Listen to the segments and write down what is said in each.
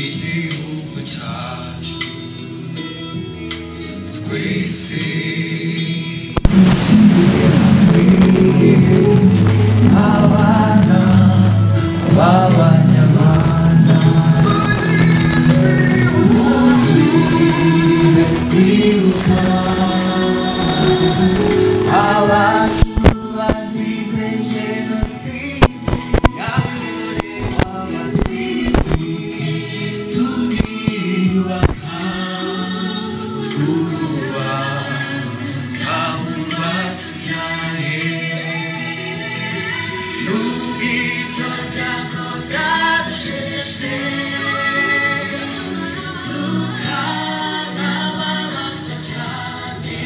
Igihugu cyacu twese abana b'abanyarwanda twibuka abacu bazize jenoside yakorewe abatutsi turiyubaka twubaka urwatubyaye n'ubwibyo byago byadushegeshe tukanababazwa cyane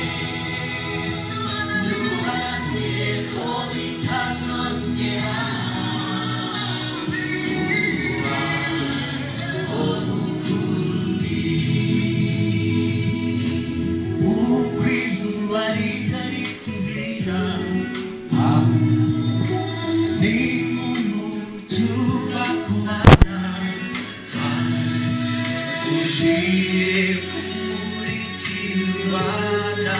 duharanire ko bitazongera kubaho ukundi uko izuba ritari tubira ni nk'umutuba ku bana ugiye kumurikira u Rwanda.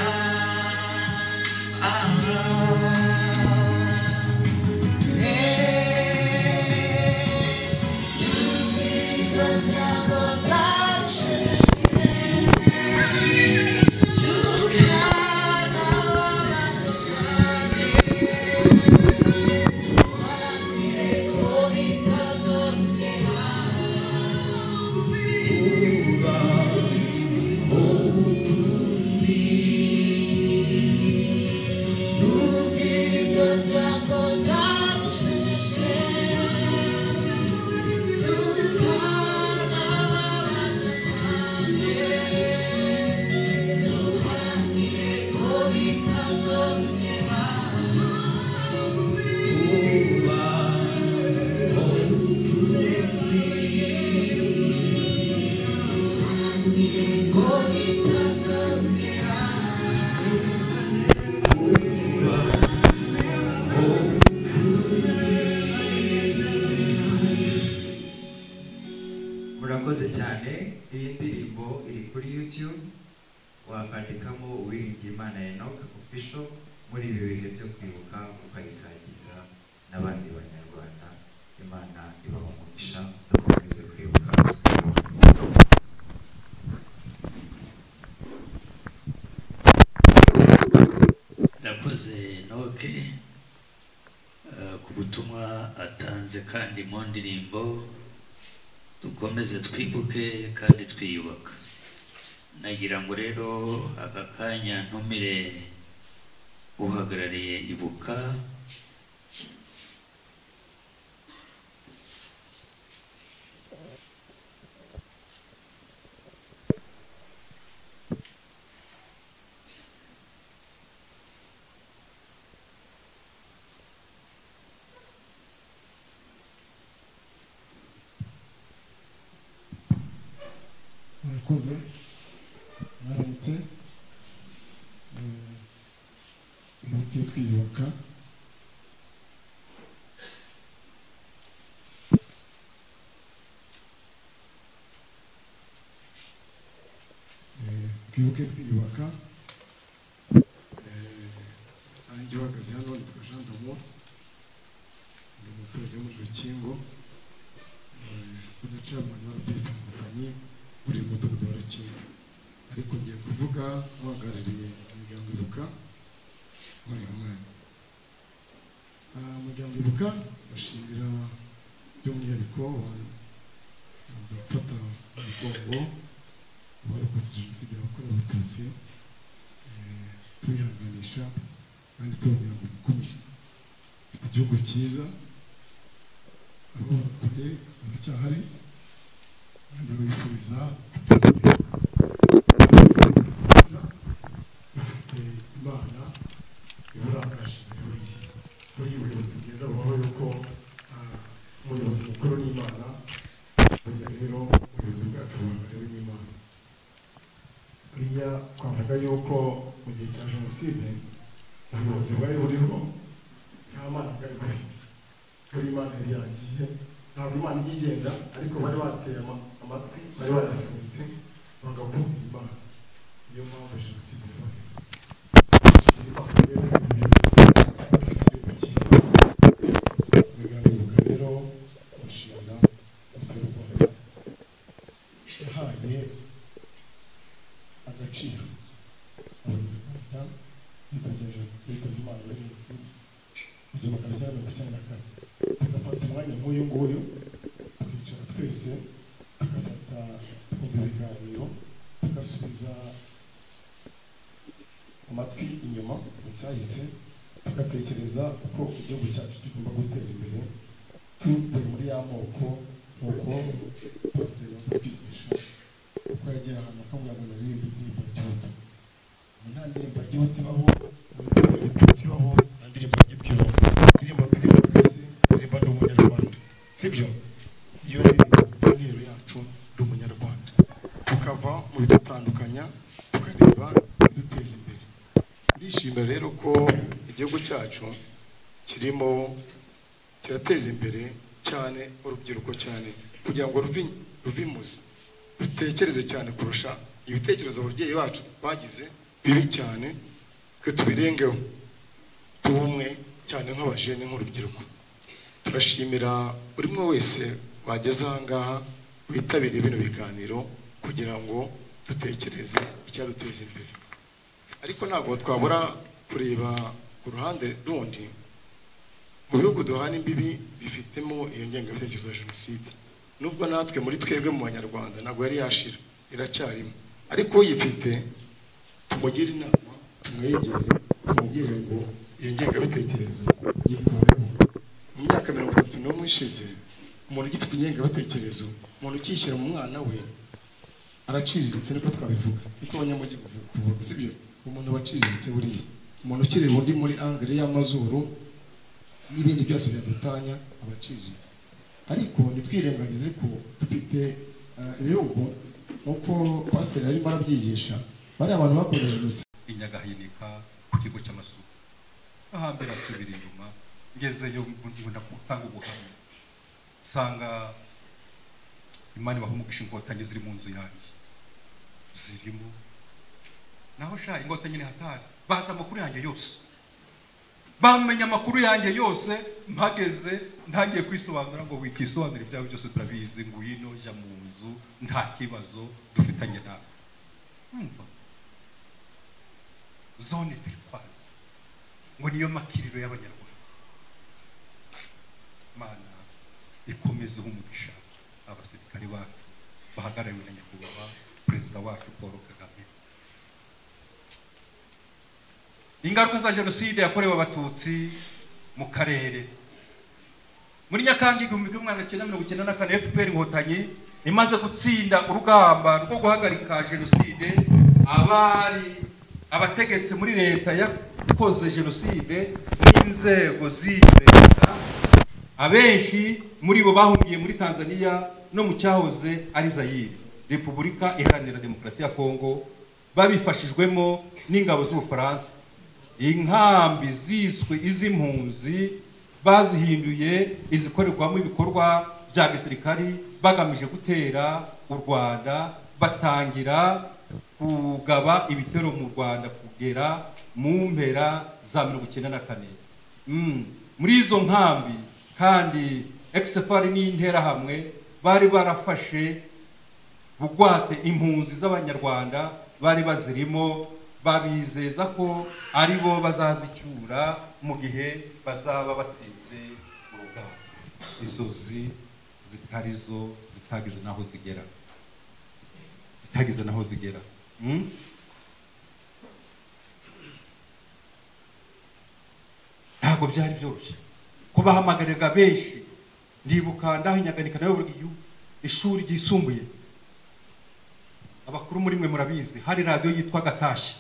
Murakoze cyane. Iyi ndirimbo iri kuri YouTube, wakandikamo Uwiringiyimana Enoch Official muri ibi bihe byo kwibuka, ukayisangiza n'abandi banyarwanda. Imana ibaha umugisha, dukomeze kwibuka twiyubaka. Ndakoze Enoke ku butumwa atanze kandi mu ndirimbo dukomeze twibuke kandi twiyubaka. Nagira ngo rero aka kanya ntumire uhagarariye Ibuka Murakoze, mwaramutse. Twibuke twiyubaka. Twibuke twiyubaka. Nanjye uhagaze hano nitwa Jean D'amour, ndi umuturage wo muri Rukingo, ndi chairman wa RPF Inkotanyi muri mudugudu wa Rukingo, ariko ngiye kuvuga uhagarariye umuryango Ibuka muri uyu mwanya. Umuryango Ibuka bashimira by'umwihariko banza gufata umugongo abarokotse jenoside yakorewe Abatutsi, tubihanganisha kandi tubabwira ngo mukomere. Dufite igihugu cyiza, aho bakuye baracyahari kandi bifuriza dufite Imana iburangaje buri ubuyobozi bwiza bubaho, yuko umuyobozi mukuru ni Imana. Buriya rero ubuyobozi bwacu buhagarariwe n'Imana. Buriya twavuga yuko mu gihe cya jenoside ubuyobozi bwari buriho nta Mana bwari bufite, buri Imana yari yagiye Ntabwo Imana ijya igenda, ariko bari bateye amatwi, bari bayafunze, banga kumvira Imana. Niyo mpamvu jenoside yabaye. Imana rero dufite igihugu cyiza. Ibiganiro rero gushimira Leta y'u Rwanda yahaye agaciro Abanyarwanda bitabye Imana muri jenoside mu 1994, tugafata umwanya nk'uyu nguyu tukicara twese, tugafata twumva ibiganiro, tugasubiza amatwi inyuma mu cyahise, tugatekereza uko igihugu cyacu kigomba gutera imbere tuvuye muri ya moko, nk'uko pasiteri yahoze atwigisha, uko yagiye ahantu akavuga ngo naririmbe indirimbo ya gihugu. Nta ndirimbo ya gihugu ibaho, nta ndirimbo ya gitutsi ibaho, nta ndirimbo ya gitwi ibaho. Indirimbo turirimba twese turirimba Ndi Umunyarwanda, sibyo? Iyo ndirimbo intero yacu, Ndi Umunyarwanda. Tukava mu bidutandukanya, tukareba ibiduteza imbere. Ndishimira rero ko igihugu cyacu kirimo kirateza imbere cyane urubyiruko, cyane kugira ngo ruve imuzi, rutekereze cyane kurusha ibitekerezo ababyeyi bacu bagize bibi cyane, twe tubirengeho, tube umwe cyane nk'abajene, nk'urubyiruko. Turashimira buri umwe wese wageze aha ngaha witabiriye bino biganiro kugira ngo dutekereze icyaduteza imbere. Ariko ntabwo twabura kureba ku ruhande rundi mu bihugu duhana imbibi bifitemo iyo ngengabitekerezo ya jenoside, nubwo natwe muri twebwe mu Banyarwanda ntabwo yari yashira, iracyarimo, ariko uyifite tumugire inama, tumwegere, tumubwire ngo iyo ngengabitekerezo yikureho. Mu myaka 31 ishize, umuntu ugifite ingengabitekerezo, umuntu ukishyira mu mwana we, araciriritse, niko twabivuga, niko abanyamujyi tuvuga, sibyo? Umuntu aba aciriritse buriya, umuntu ukireba undi muri angere y'amazuru n'ibindi byose byadutanya aba aciriritse. Ariko ntitwirengagize ko dufite ibihugu, nk'uko pasiteri arimo arabyigisha, bariya abantu bakoze jenoside i Nyagahinika ku kigo cy'amasuku. Ahambere asubira inyuma, ngezeyo mbona gutanga ubuhamya, nsanga Imana ibaha umugisha, inkotanyi ziri mu nzu yanjye zirimo, naho sha inkotanyi ni hatari, bazi amakuru yanjye yose, bamenya amakuru yanjye yose. Mpageze ntangiye kwisobanura ngo wikisobanura ibyawe byose turabizi, ngwino jya mu nzu nta kibazo dufitanye nawe. Umva zone turquoise ngo niyo makiriro y'Abanyarwanda. Imana ikomeze umugisha abasirikari bacu bahagarariwe na nyakubahwa Perezida wacu Paul Kagame. Ingaruka za jenoside yakorewe Abatutsi mu karere. Muri Nyakanga 1994, FPR Inkotanyi imaze gutsinda urugamba rwo guhagarika jenoside, abari abategetsi muri leta yakoze jenoside n'inzego z'iyo leta, abenshi muri bo bahungiye muri Tanzania no mu cyahoze ari Zaire, Repubulika Iharanira Demokarasi ya Kongo, babifashijwemo n'ingabo z'Ubufaransa. Inkambi ziswe iz'impunzi bazihinduye izikorerwamo ibikorwa bya gisirikari bagamije gutera u Rwanda, batangira kugaba ibitero mu Rwanda kugera mu mpera za 1994. Muri izo nkambi kandi ex-FAR n'Interahamwe bari barafashe bugwate impunzi z'Abanyarwanda bari bazirimo, babizeza ko ari bo bazazicyura mu gihe bazaba batsinze urugamba. Izozi zitari zo zitageze naho zigera, zitageze naho zigera. Ntabwo byari byoroshye kubahamagarira benshi. Ndibuka ndahinyaganika nawe buri ishuri ryisumbuye, abakuru muri mwe murabizi, hari radiyo yitwa Gatashya.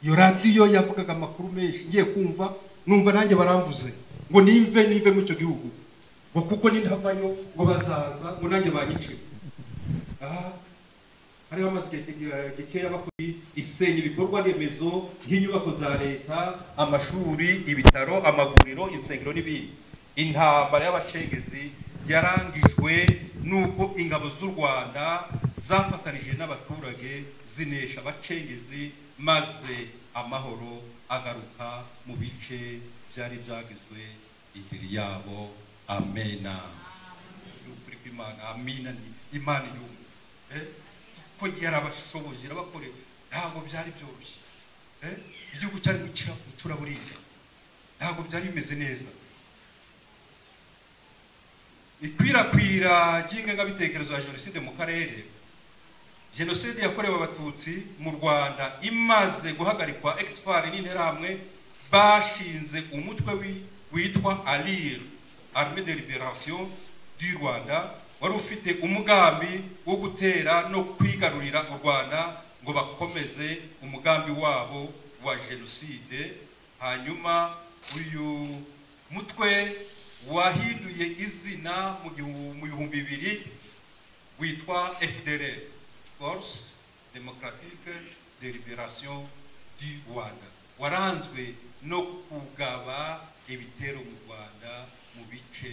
Iyo radiyo yavugaga amakuru menshi, ngiye kumva numva nanjye baramvuze ngo nimve nive mu icyo gihugu, ngo kuko nintavayo ngo bazaza ngo nanjye banyice. Hariho amaze igihe gikeya bakora isenya ibikorwa remezo nk'inyubako za leta, amashuri, ibitaro, amavuriro, insengero n'ibindi. Intambara y'abacengezi yarangijwe n'uko ingabo z'u Rwanda zafatanije n'abaturage zinesha abacengezi, maze amahoro agaruka mu bice byari byagizwe indiri yabo. Amena. Ukuri kw'Imana, amina, ni Imana yumva ko yarabashoboje, irabakorera. Ntabwo byari byoroshye, igihugu cyari mu icuraburindi, ntabwo byari bimeze neza. Ikwirakwira ry'ingengabitekerezo ya jenoside mu karere. Jenoside yakorewe Abatutsi mu Rwanda imaze guhagarikwa, ex-FAR n'Interahamwe bashinze umutwe witwa ALIR, Armée de Libération du Rwanda, wari ufite umugambi wo gutera no kwigarurira u Rwanda ngo bakomeze umugambi wabo wa jenoside. Hanyuma uyu mutwe wahinduye izina mu 2000 witwa FDLR, Force Démocratique de Libération du Rwanda, waranzwe no kugaba ibitero mu Rwanda mu bice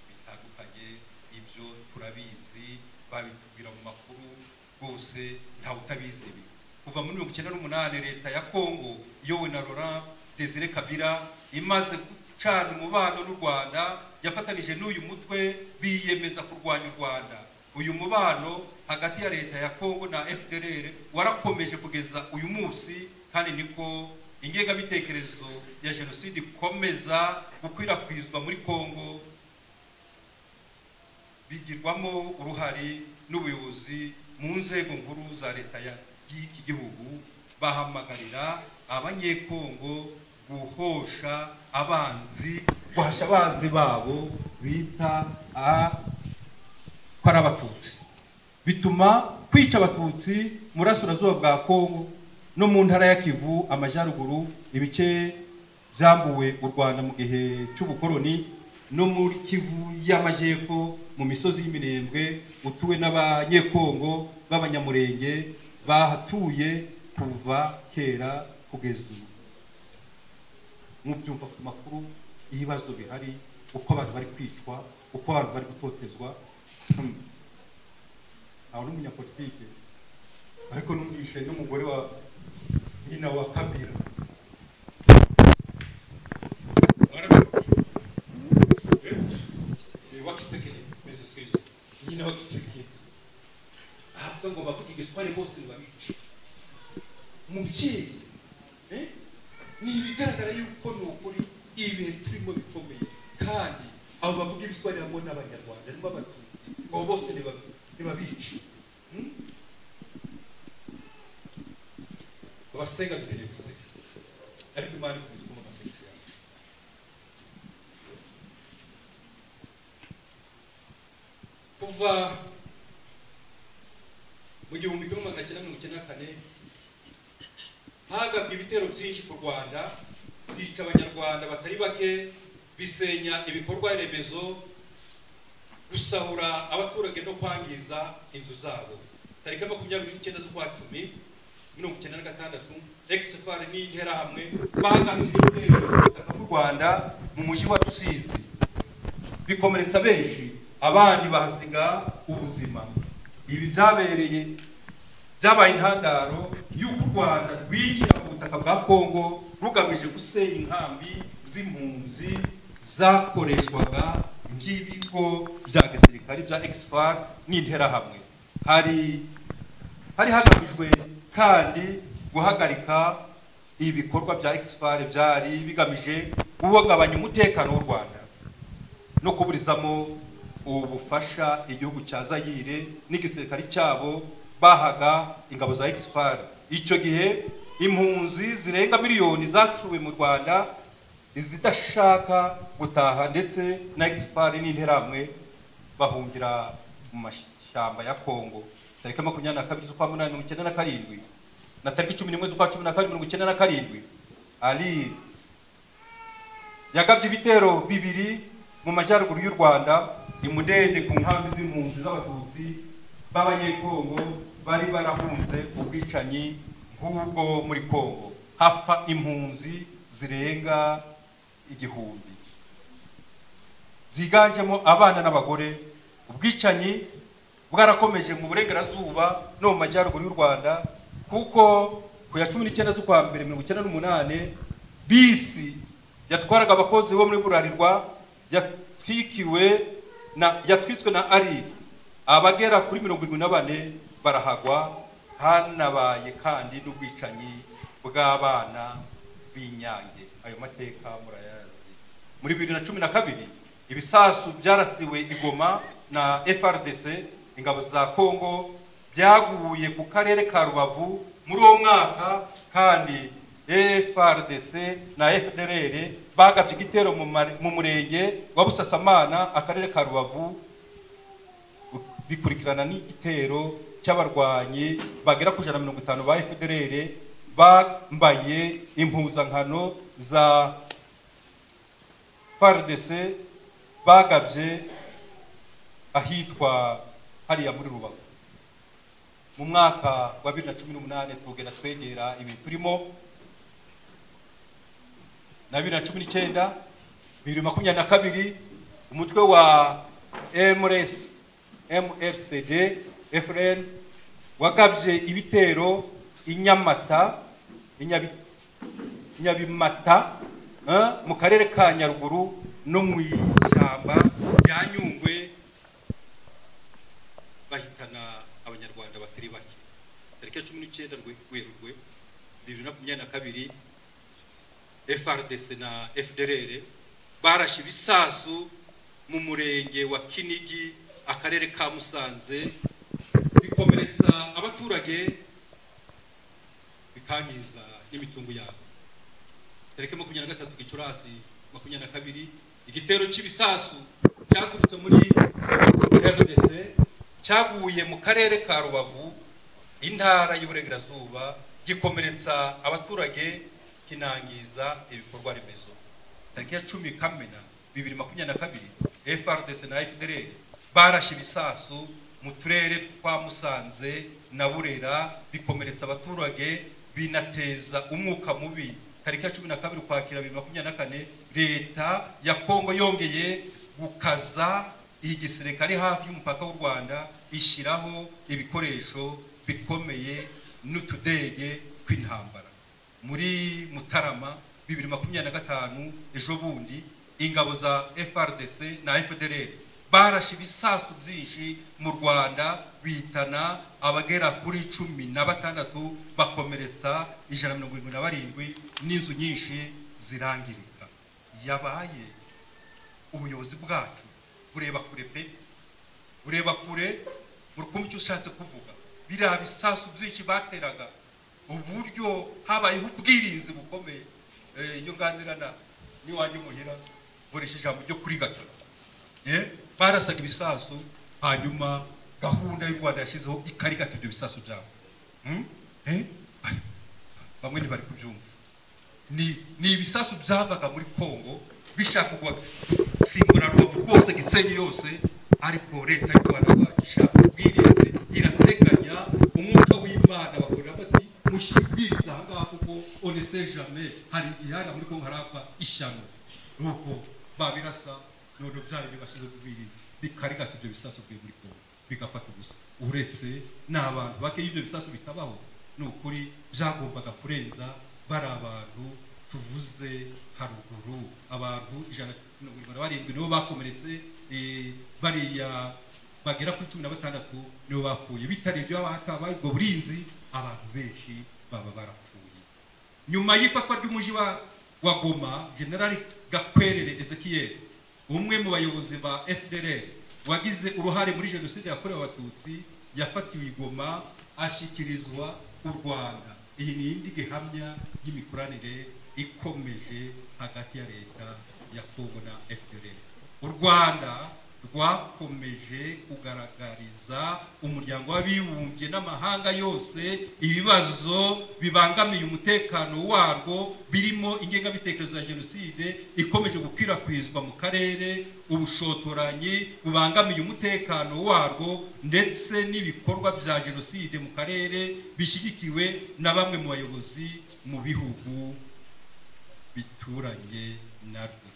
bitandukanye. Ibyo turabizi, babitubwira mu makuru rwose, ntawe utabizi ibi. Kuva muri 1998 leta ya Kongo iyobowe na Laurent Desire Kabila imaze gucana umubano n'u Rwanda, yafatanije n'uyu mutwe biyemeza kurwanya u Rwanda. Uyu mubano hagati ya leta ya Kongo na FDLR warakomeje kugeza uyu munsi, kandi niko ingengabitekerezo ya jenoside ikomeza gukwirakwizwa muri Kongo, bigirwamo uruhare n'ubuyobozi mu nzego nkuru za leta y'iki gihugu, bahamagarira Abanyekongo guhosha abanzi, guhasha abanzi babo bita ko ari Abatutsi. Bituma kwica Abatutsi mu burasirazuba bwa Kongo no mu ntara ya Kivu amajyaruguru, ibice byambuwe u Rwanda mu gihe cy'ubukoloni, no muri Kivu y'amajyepfo mu misozi y'Iminembwe utuwe n'Abanyekongo b'Abanyamurenge bahatuye kuva kera kugeza ubu. Mubyumva ku makuru ibibazo bihari, uko abantu bari kwicwa, uko abantu bari gutotezwa. Aho n'umunyapolitike, ariko numvishe n'umugore wa nyina wa Kabila wa Kisekedi, nyina wa Kisekedi, avuga ngo bavuga igiswahili bose babica. Umubyeyi, ni ibigaragara yuko ni ukuri ibihe turimo bikomeye, kandi abo bavuga ibiswahili hamwe n'Abanyarwanda harimo Abatutsi, abo bose ntibabica. Abasenga dukeneye gusenga, ariko Imana ikomeza kumva amasengesho yacu. Kuva mu 1994 hagabwe ibitero byinshi ku Rwanda, byica Abanyarwanda batari bake, bisenya ibikorwa remezo, gusahura abaturage no kwangiza inzu zabo. Tariki 29 z'ukwa 10 1996 ex-FAR n'Interahamwe bagabye ibitero ku butaka bw'u Rwanda mu mujyi wa Rusizi, bikomeretsa benshi, abandi bahasiga ubuzima. Ibi byabaye intandaro y'uko u Rwanda rwinjira mu butaka bwa Kongo rugamije gusenya inkambi z'impunzi zakoreshwaga nk'ibigo bya gisirikari bya ex-FAR n'Interahamwe. Hari hagamijwe kandi guhagarika ibikorwa bya ex-FAR byari bigamije guhungabanya umutekano w'u Rwanda no kuburizamo ubufasha igihugu cya Zaire n'igisirikari cyabo bahaga ingabo za ex-FAR. Icyo gihe impunzi zirenga miliyoni zacuwe mu Rwanda izidashaka gutaha, ndetse na ex-FAR n'Interahamwe bahungira mu mashyamba ya Kongo. Tariki 22 z'ukwa 8 1997 na tariki 11 z'ukwa 12 1997 Ali yagabye ibitero bibiri mu majyaruguru y'u Rwanda, imudende ku nkambi z'impunzi z'Abatutsi b'Abanyekongo bari barahunze ubwicanyi nk'ubwo muri Kongo, hapfa impunzi zirenga 1000. ziganjemo abana n'abagore. Ubwicanyi bwarakomeje mu burengerazuba no mu majyaruguru y'u Rwanda, kuko ku ya 19 z'ukwa mbere 1998 bisi yatwaraga abakozi bo muri Burarirwa yatwitswe na ari abagera kuri 74 barahagwa. Hanabaye kandi n'ubwicanyi bw'abana b'Inyange. Ayo mateka murayazi. Muri 2012 ibisasu byarasiwe igoma na FRDC, ingabo za Kongo, byaguye ku karere ka Rubavu. Muri uwo mwaka kandi FRDC na FDLR bagabye igitero mu murenge wa Busasamana, akarere ka Rubavu, bikurikirana n'igitero cy'abarwanyi bagera ku 150 ba FDLR bambaye impuzankano za FARDC bagabye ahitwa hariya muri Rubavu. Mu mwaka wa 2018 tugenda twegera ibi turimo na 2019 2022 umutwe wa MRCD FRN wagabye ibitero inyamata Inyabimata mu karere ka Nyaruguru no mu ishyamba rya Nyungwe, bahitana abanyarwanda batari bake. Tariki ya 19 Werurwe 2022 FRDC na FDLR barashe ibisasu mu murenge wa Kinigi, akarere ka Musanze, bikomeretsa abaturage bikangiza n'imitungo yabo. Tariki 23 Gicurasi 22 igitero cy'ibisasu cyaturutse muri RDC cyaguye mu karere ka Rubavu, intara y'Iburengerazuba, gikomeretsa abaturage kinangiza ibikorwa remezo. Tariki ya 10 Kamena 2022 FRDC na FDLR barashe ibisasu mu turere twa Musanze na Burera, bikomeretsa abaturage binateza umwuka mubi. Tariki ya 12 Ukwakira 2024 leta ya Kongo yongeye gukaza igisirikare hafi y'umupaka w'u Rwanda, ishyiraho ibikoresho bikomeye n'utudege tw'intambara. Muri Mutarama 2025 ejo bundi ingabo za FRDC na FDLR barashe ibisasu byinshi mu Rwanda, bitana abagera kuri 16, bakomeretsa 177 n'inzu nyinshi zirangirika. Yabaye ubuyobozi bwacu bureba kure pe, bureba kure. Murkumva icyo ushatse kuvuga. Biriya bisasu byinshi bateraga, uburyo habayeho ubwirinzi bukomeye. Iyo nganirana n'iwanjye muhira nkoresha ijambo ryo kuri gato. Barasaga ibisasu, hanyuma gahunda y'u Rwanda yashyizeho ikarigata ibyo bisasu byabo. Bamwe ntibari kubyumva. Ni ibisasu byavaga muri Kongo bishaka gusimbura Rubavu rwose, Gisenyi yose, ariko leta y'u Rwanda ishaka ubwirinzi, irateganya umwuka w'Imana bakorera bati mushibwiriza aha ngaha kuko on ne sait jamais, hari igihe hariya muri Kongo harava ishyano. Nuko babirasa none byari bibashize ubwirinzi bikarigata ibyo bisasu biri muri Kongo bigafata ubusa. Uretse n'abantu bake ibyo bisasu bitabaho, ni ukuri byagombaga kurenza bari abantu tuvuze haruguru. Abantu 177 nibo bakomeretse, bariya bagera kuri 16 nibo bapfuye. Bitari ibyo hatabaye ubwo burinzi, abantu benshi baba barapfuye. Nyuma y'ifatwa ry'umuji wa Goma, General Gakwerere Ezekiel, umwe mu bayobozi ba FDLR wagize uruhare muri jenoside yakorewe Abatutsi, yafatiwe i Goma ashyikirizwa u Rwanda. Iyi ni indi gihamya y'imikoranire ikomeje hagati ya leta ya Kongo na FDLR. U Rwanda rwakomeje kugaragariza umuryango w'abibumbye n'amahanga yose ibibazo bibangamiye umutekano warwo, birimo ingengabitekerezo ya jenoside ikomeje gukwirakwizwa mu karere, ubushotoranyi bubangamiye umutekano warwo, ndetse n'ibikorwa bya jenoside mu karere bishyigikiwe na bamwe mu bayobozi mu bihugu bituranye narwo.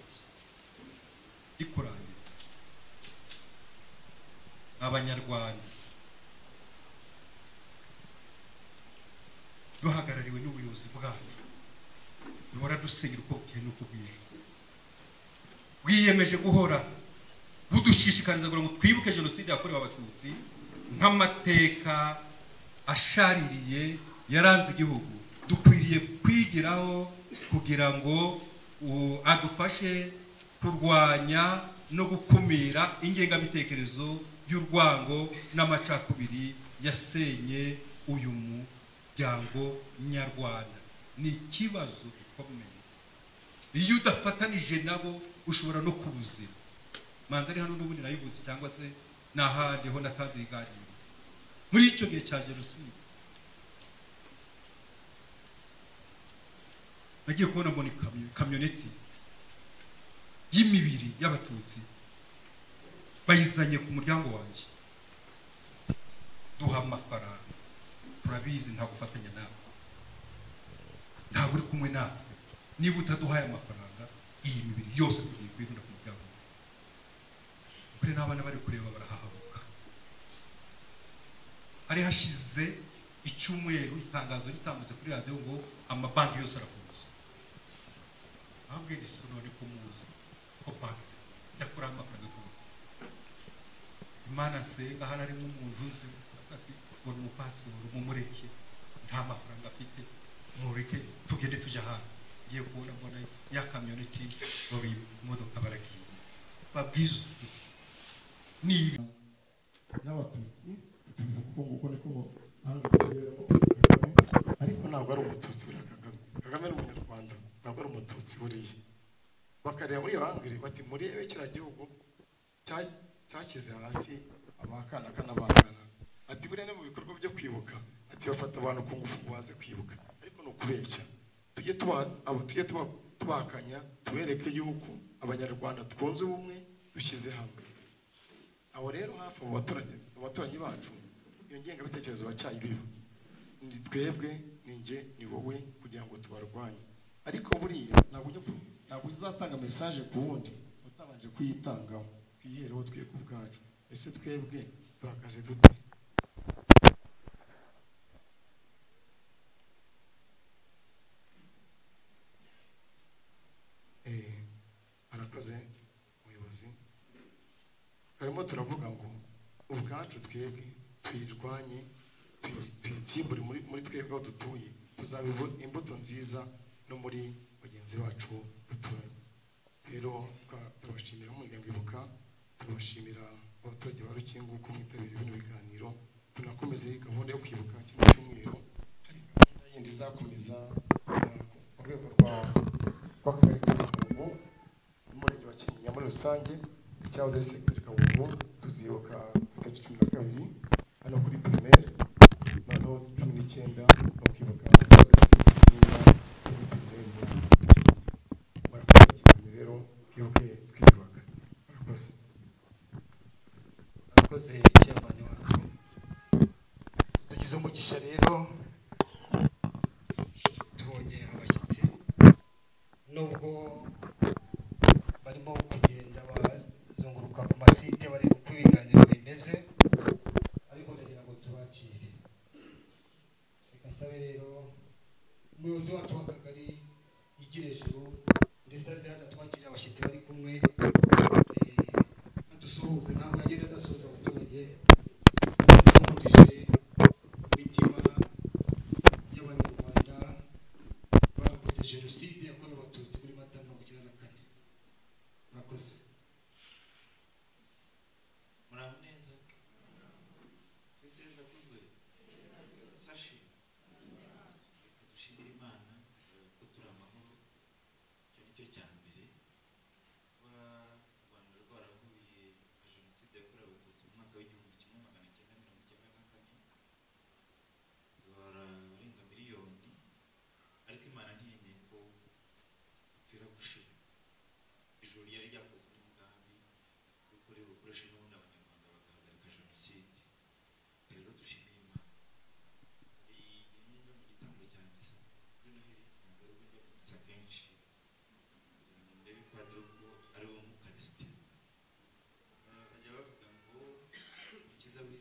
Ikurangiza Abanyarwanda duhagarariwe n'ubuyobozi bwacu duhora dusengera uko bukeye n'uko bwije, bwiyemeje guhora budushishikariza kugira ngo twibuke jenoside yakorewe Abatutsi nk'amateka ashaririye yaranze igihugu. Dukwiriye kwigiraho kugira ngo adufashe kurwanya no gukumira ingengabitekerezo y'urwango n'amacakubiri yasenye uyu muryango nyarwanda. Ni ikibazo gikomeye, iyo udafatanije nabo ushobora no kubuzira. Manzi ari hano n'ubundi nayivuze cyangwa se n'ahandi ho natanze ibiganiro. Muri icyo gihe cya jenoside nagiye kubona mbona kamyoneti y'imibiri y'Abatutsi bayizanye ku muryango wanjye, duha amafaranga, turabizi nta gufatanya nawe, ntabwo uri kumwe natwe, niba utaduhaye amafaranga iyi mibiri yose tugiye kuyibona ku muryango wawe. Kuri n'abana bari kureba barahahabuka. Hari hashize icyumweru itangazo ritambutse kuri radiyo ngo amabanki yose arafunze. Babwiye none ko muzi ko banki idakura amafaranga yo kubona. Imana nsenga hano harimo umuntu nzi ngo ni umupasitoro, mumureke nta mafaranga afite, mureke tugende tujya ahantu. Ngiye kubona mbona ya kamyoneti bari imodoka baragiye babwiza ni n'Abatutsi tubivuga uko nguko niko Kagame, ariko ntabwo ari Umututsi buriya. Kagame ni Umunyarwanda, ntabwo ari Umututsi buriya. Bakareba muri iyo bati murebe kiriya gihugu cyashyize hasi abakanaka n'abakana, ati buriya no mu bikorwa byo kwibuka ati bafata abantu ku ngufu ngo baze kwibuka, ariko ni ukubeshya. Tujye tubakanya tubereke yuko Abanyarwanda twunze ubumwe dushyize hamwe. Abo rero hafi abo abaturanyi bacu iyo ngengabitekerezo bacyayibiba, ni twebwe, ni njye, ni wowe, kugira ngo tubarwanye. Ariko buriya ntabwo uzatanga message ku wundi utabanje kuyitangaho, twihereho twebwe ubwacu. Ese twebwe duhagaze dute? Arakoze umuyobozi. Karimo turavuga ngo ubwacu twebwe tuyirwanye, tuyitsimbure muri twebwe aho dutuye, tuzabiba imbuto nziza no muri bagenzi bacu duturanye. Rero turabashimira umuryango Ibuka, turabashimira abaturage ba Rukingo ko mwitabiriye bino biganiro. Tunakomeze gahunda yo kwibuka kino cyumweru, hari gahunda yindi izakomeza mu rwego rw'Akagari ka Kagugu n'Umurenge wa Kinyinya muri rusange, icyahoze ari segiteri Kagugu, tuzibuka ku itariki 12 hano kuri primaire, noneho 19 bakibuka icyahoze ari segiteri Kinyinya kuri primaire mu Kinyinya. Murakoze cyane rero, twibuke twiyubaka. Murakoze. Murakoze chairman wacu. Tugize umugisha rero tubonye abashyitsi, nubwo barimo kugenda bazunguruka ku masite bari uko ibiganiro bimeze, ariko ndagira ngo tubakire. Reka sabe rero umuyobozi wacu w'akagari yigire ejuru, ndetse aze hano twakire abashyitsi bari kumwe, adusuhuze. Ntabwo yagenda adasuhuza abaturage, aduhumurije imitima y'Abanyarwanda barokotse jenoside yakorewe Abatutsi muri Mata 94. Murakoze. Muraho neza.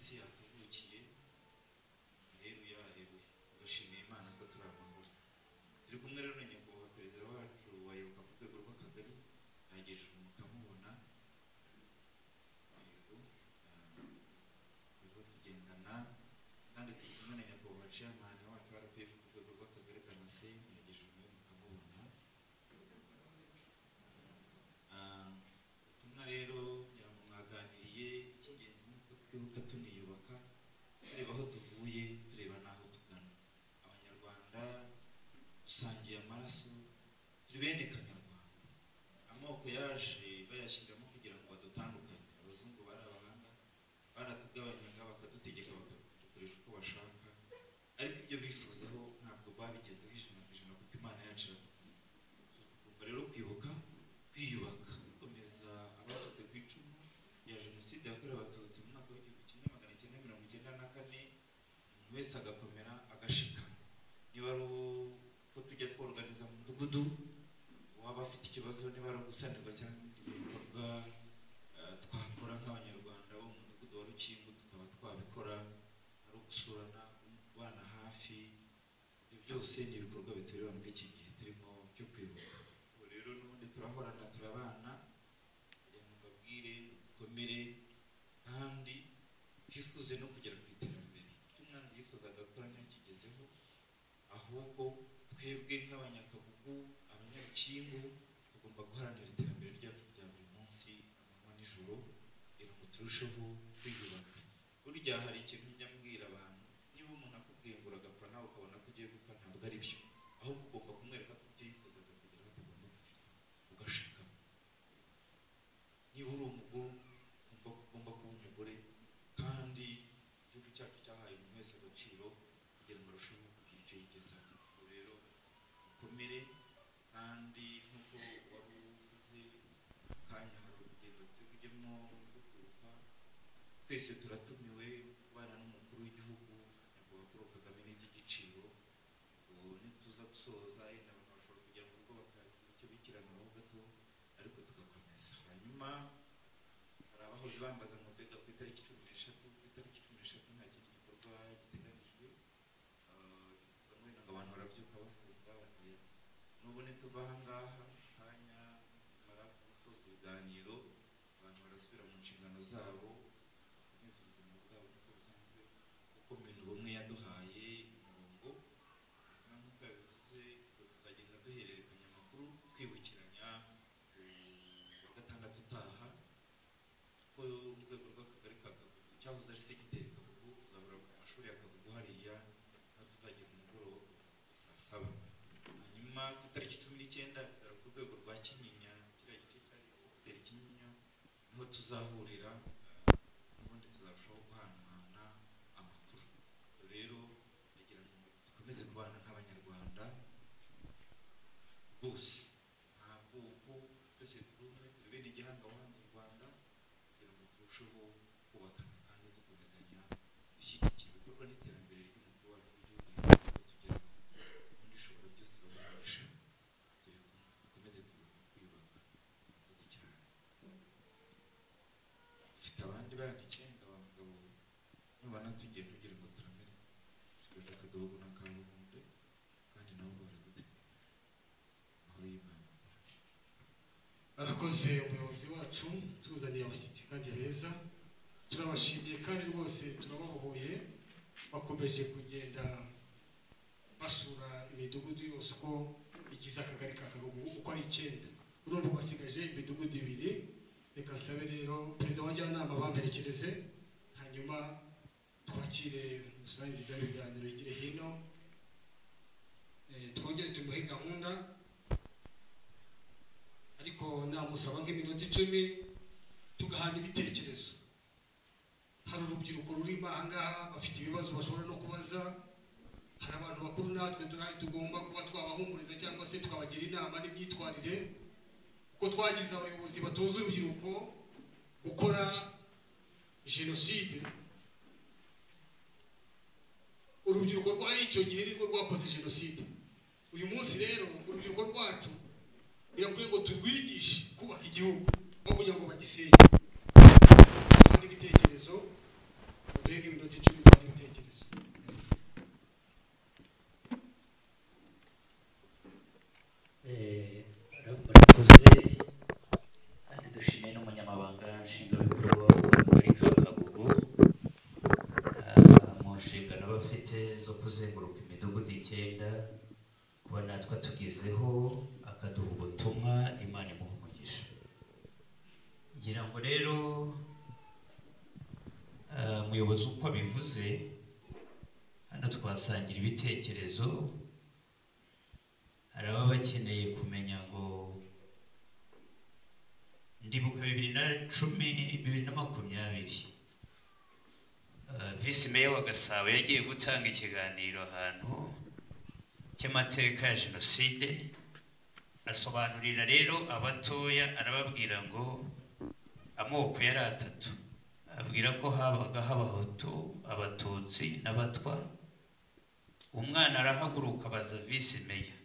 munsi yatuvukiye. Haleluya, haleluya. Tugashimira Imana ko turi amahoro. Turi kumwe rero na nyakubahwa perezida wacu wayoboka ku rwego rw'akagari, yagejeje mukamubona. Yego, turiho tugendana kandi turi kumwe na nyakubahwa chairman wacu wa RPF ku rwego rw'akagari Damascene, yagejeje nawe mukamubona. Ubutumwa rero ngira ngo mwaganiriye, icy'ingenzi ni uko twibuka tuniyubaka, tureba aho tuvuye, tureba n'aho tugana. Abanyarwanda dusangiye amaraso, turi bene Kanyarwanda. Amoko yaje bayashyiramo kugira ngo badutandukanye. Abazungu bari abahanga, baratugabanyaga bakadutegeka, bakadukoresha uko bashaka, ariko ibyo bifuzaho ntabwo babigezeho 100% kuko Imana yacu iradukunda. Tugomba rero kwibuka, kwiyubaka, dukomeza abacitse ku icumu rya jenoside yakorewe Abatutsi mu mwaka w'1994, umuntu wese agakomera agashikama. Niba ari uko tujya tworganiza mu mudugudu, waba afite ikibazo, niba ari ugusanirwa cyangwa ibindi bikorwa twakora nk'Abanyarwanda bo mu mudugudu wa Rukingo tukaba twabikora, ari ugusurana, kubana hafi, ibyo byose ni ibikorwa bitureba muri iki gihe turimo cyo kwibuka. Ubu rero n'ubundi turahorana, turabana, kugira ngo mbabwire dukomere kandi twifuze no kugera ku iterambere. Icyo umwanzi yifuzaga gukora ntiyakigezeho, ahubwo twebwe nk'Abanyakagugu, Abanyarukingo, tugomba guharanira iterambere ryacu rya buri munsi, amanywa n'ijoro, kugira ngo turusheho kwiyubaka. Burya hari ikintu njya mbwira abantu, niba umuntu akubwiye ngo uragapfa nawe ukabona ko ugiye gupfa, ntabwo ari byo, ahubwo ugomba kumwereka ko ibyo yifuzaga kugeraho atagomba kugeraho, ugashikama. Niba uri umugore ukumva ko ugomba kuba umugore, kandi igihugu cyacu cyahaye umuntu wese agaciro kugira ngo arusheho kugira icyo yigezaho. Ubwo rero mukomere, kandi nk'uko wari uvuze mu kanya, hari urugendo turi kujyamo rwo kwibuka. Twese turatumiwe kubana n'umukuru w'igihugu nyakubahwa Paul Kagame n'iby'igiciro. Ubu nituza gusoza, yenda abantu bashobora kujya mu rugo bakagira icyo bikiranuraho gato, ariko tugakomeza. Hanyuma hari abahoze bambaza ngo mbega ku itariki 13, ku itariki 13 nta kindi gikorwa giteganijwe. Wenda ngo abantu barabyuka bafunga bati n'ubu nituva aha ngaha mu kanya tumara gusoza ibiganiro, abantu barasubira mu nshingano zabo, bakomeza ubuzima bwabo nk'uko bisanzwe, kuko Minubumwe yaduhaye umurongo. Hanyuma nk'uko yabivuze, ubwo tuzagenda duhererekanya amakuru, twibukiranya ku wa gatandatu utaha ko urwego rw'akagari ka Kagugu, cyahoze ari segiteri Kagugu, tuzahura ku mashuri ya Kagugu hariya, aho tuzagira umugoroba saa 7. Hanyuma ku itariki 19 tuzara ku rwego rwa Kinyinya, kiriya gice cyari segiteri Kinyinya, niho tuzahurira, ubundi tuzarushaho guhanahana amakuru. Rero ndagira ngo dukomeze kubana nk'Abanyarwanda bose, nta bwoko, twese turi umwe, turi bene igihanga wahanze u Rwanda, kugira ngo turusheho kubakana kandi dukomezanya dushyigikira ibikorwa n'iterambere ry'umukuru wacu w'igihugu yifuza ko tugeraho. Ubundi ishobora byose bamugisha, turi kumwe, dukomeze kwiyubaka. Murakoze cyane. Dufite abandi bana 9 wa mugabo, nubona tugiye ntugire ngo turamere, dusigaje akadogo n'akabuhunde, kandi nabo baradutegereje. Amahoro y'Imana. Barakoze umuyobozi wacu, tuzaniye abashyitsi kandi beza, turabashimiye kandi rwose turabahoboye, bakomeje kugenda basura imidugudu yose uko igize akagari ka Kagugu uko ari 9. Urumva basigaje imidugudu 2. Reka nsabe rero perezida wa njyanama bamperekereze, hanyuma twakire umusangiza w'ibiganiro yigire hino, twongere tumuhe gahunda, ariko namusaba nk'iminota 10 tugahana ibitekerezo. Hari urubyiruko rurimo aha ngaha bafite ibibazo bashobora no kubaza, hari abantu bakuru natwe turahari tugomba kuba twabahumuriza cyangwa se tukabagira inama n'imyitwarire, kuko twagize abayobozi batoza urubyiruko gukora jenoside. Urubyiruko rwari icyo gihe nirwo rwakoze jenoside. Uyu munsi rero urubyiruko rwacu birakwiye ngo turwigishe kubaka igihugu, aho kugira ngo bagisenye. N'ibitekerezo Duhe nk'iminota 10 duhana ibitekerezo. Murakoze, kandi dushimiye n'umunyamabanga nshingwabikorwa w'akagari ka Kagugu mu nshingano bafite zo kuzenguruka imidugudu 9, kuba natwe tugezeho akaduha ubutumwa. Imana imuha umugisha. Ngira ngo rero umuyobozi uko abivuze hano twasangira ibitekerezo. Hari ababa bakeneye kumenya ngo ndibuka 2010 2020 Visi Meya wa Gasabo yagiye gutanga ikiganiro ahantu cy'amateka ya jenoside, asobanurira rero abatoya, arababwira ngo amoko yari 3, abwira ko habagaho Abahutu, Abatutsi n'Abatwa. Umwana arahaguruka abaza Visi Meya,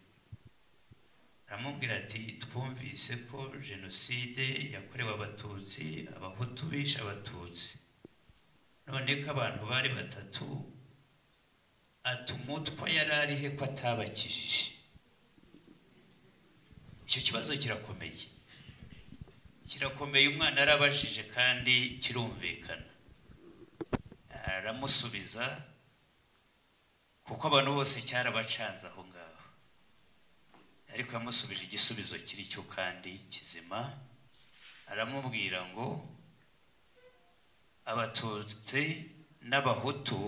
aramubwira ati twumvise ko jenoside yakorewe Abatutsi, Abahutu bishe Abatutsi, none ko abantu bari 3, ati umutwa yari arihe ko atabakijije? Icyo kibazo kirakomeye, kirakomeye. Umwana arabajije kandi kirumvikana, aramusubiza kuko abantu bose cyarabacanze aho ngaho, ariko yamusubije igisubizo kiri cyo kandi kizima. Aramubwira ngo Abatutsi n'Abahutu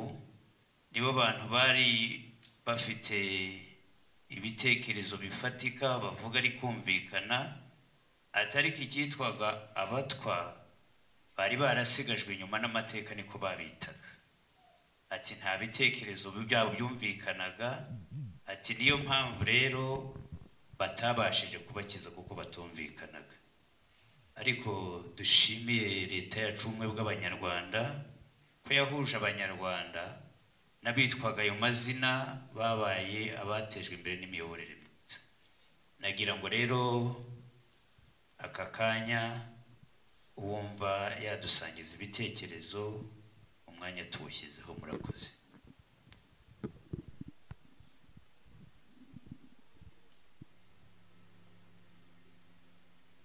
nibo bantu bari bafite ibitekerezo bifatika bavuga ari kumvikana, atari icyitwaga Abatwa bari barasigajwe inyuma n'amateka, niko babitaga. Ati nta bitekerezo byabo byumvikanaga, ati niyo mpamvu rero batabashije kubakiza kuko batumvikanaga. Ariko dushimiye leta yacu ubumwe bw'Abanyarwanda ko yahuje Abanyarwanda n'abitwaga ayo mazina babaye abatejwe imbere n'imiyoborere myiza. Nagira ngo rero aka kanya uwumva yadusangiza ibitekerezo, umwanya tuwushyizeho. Murakoze.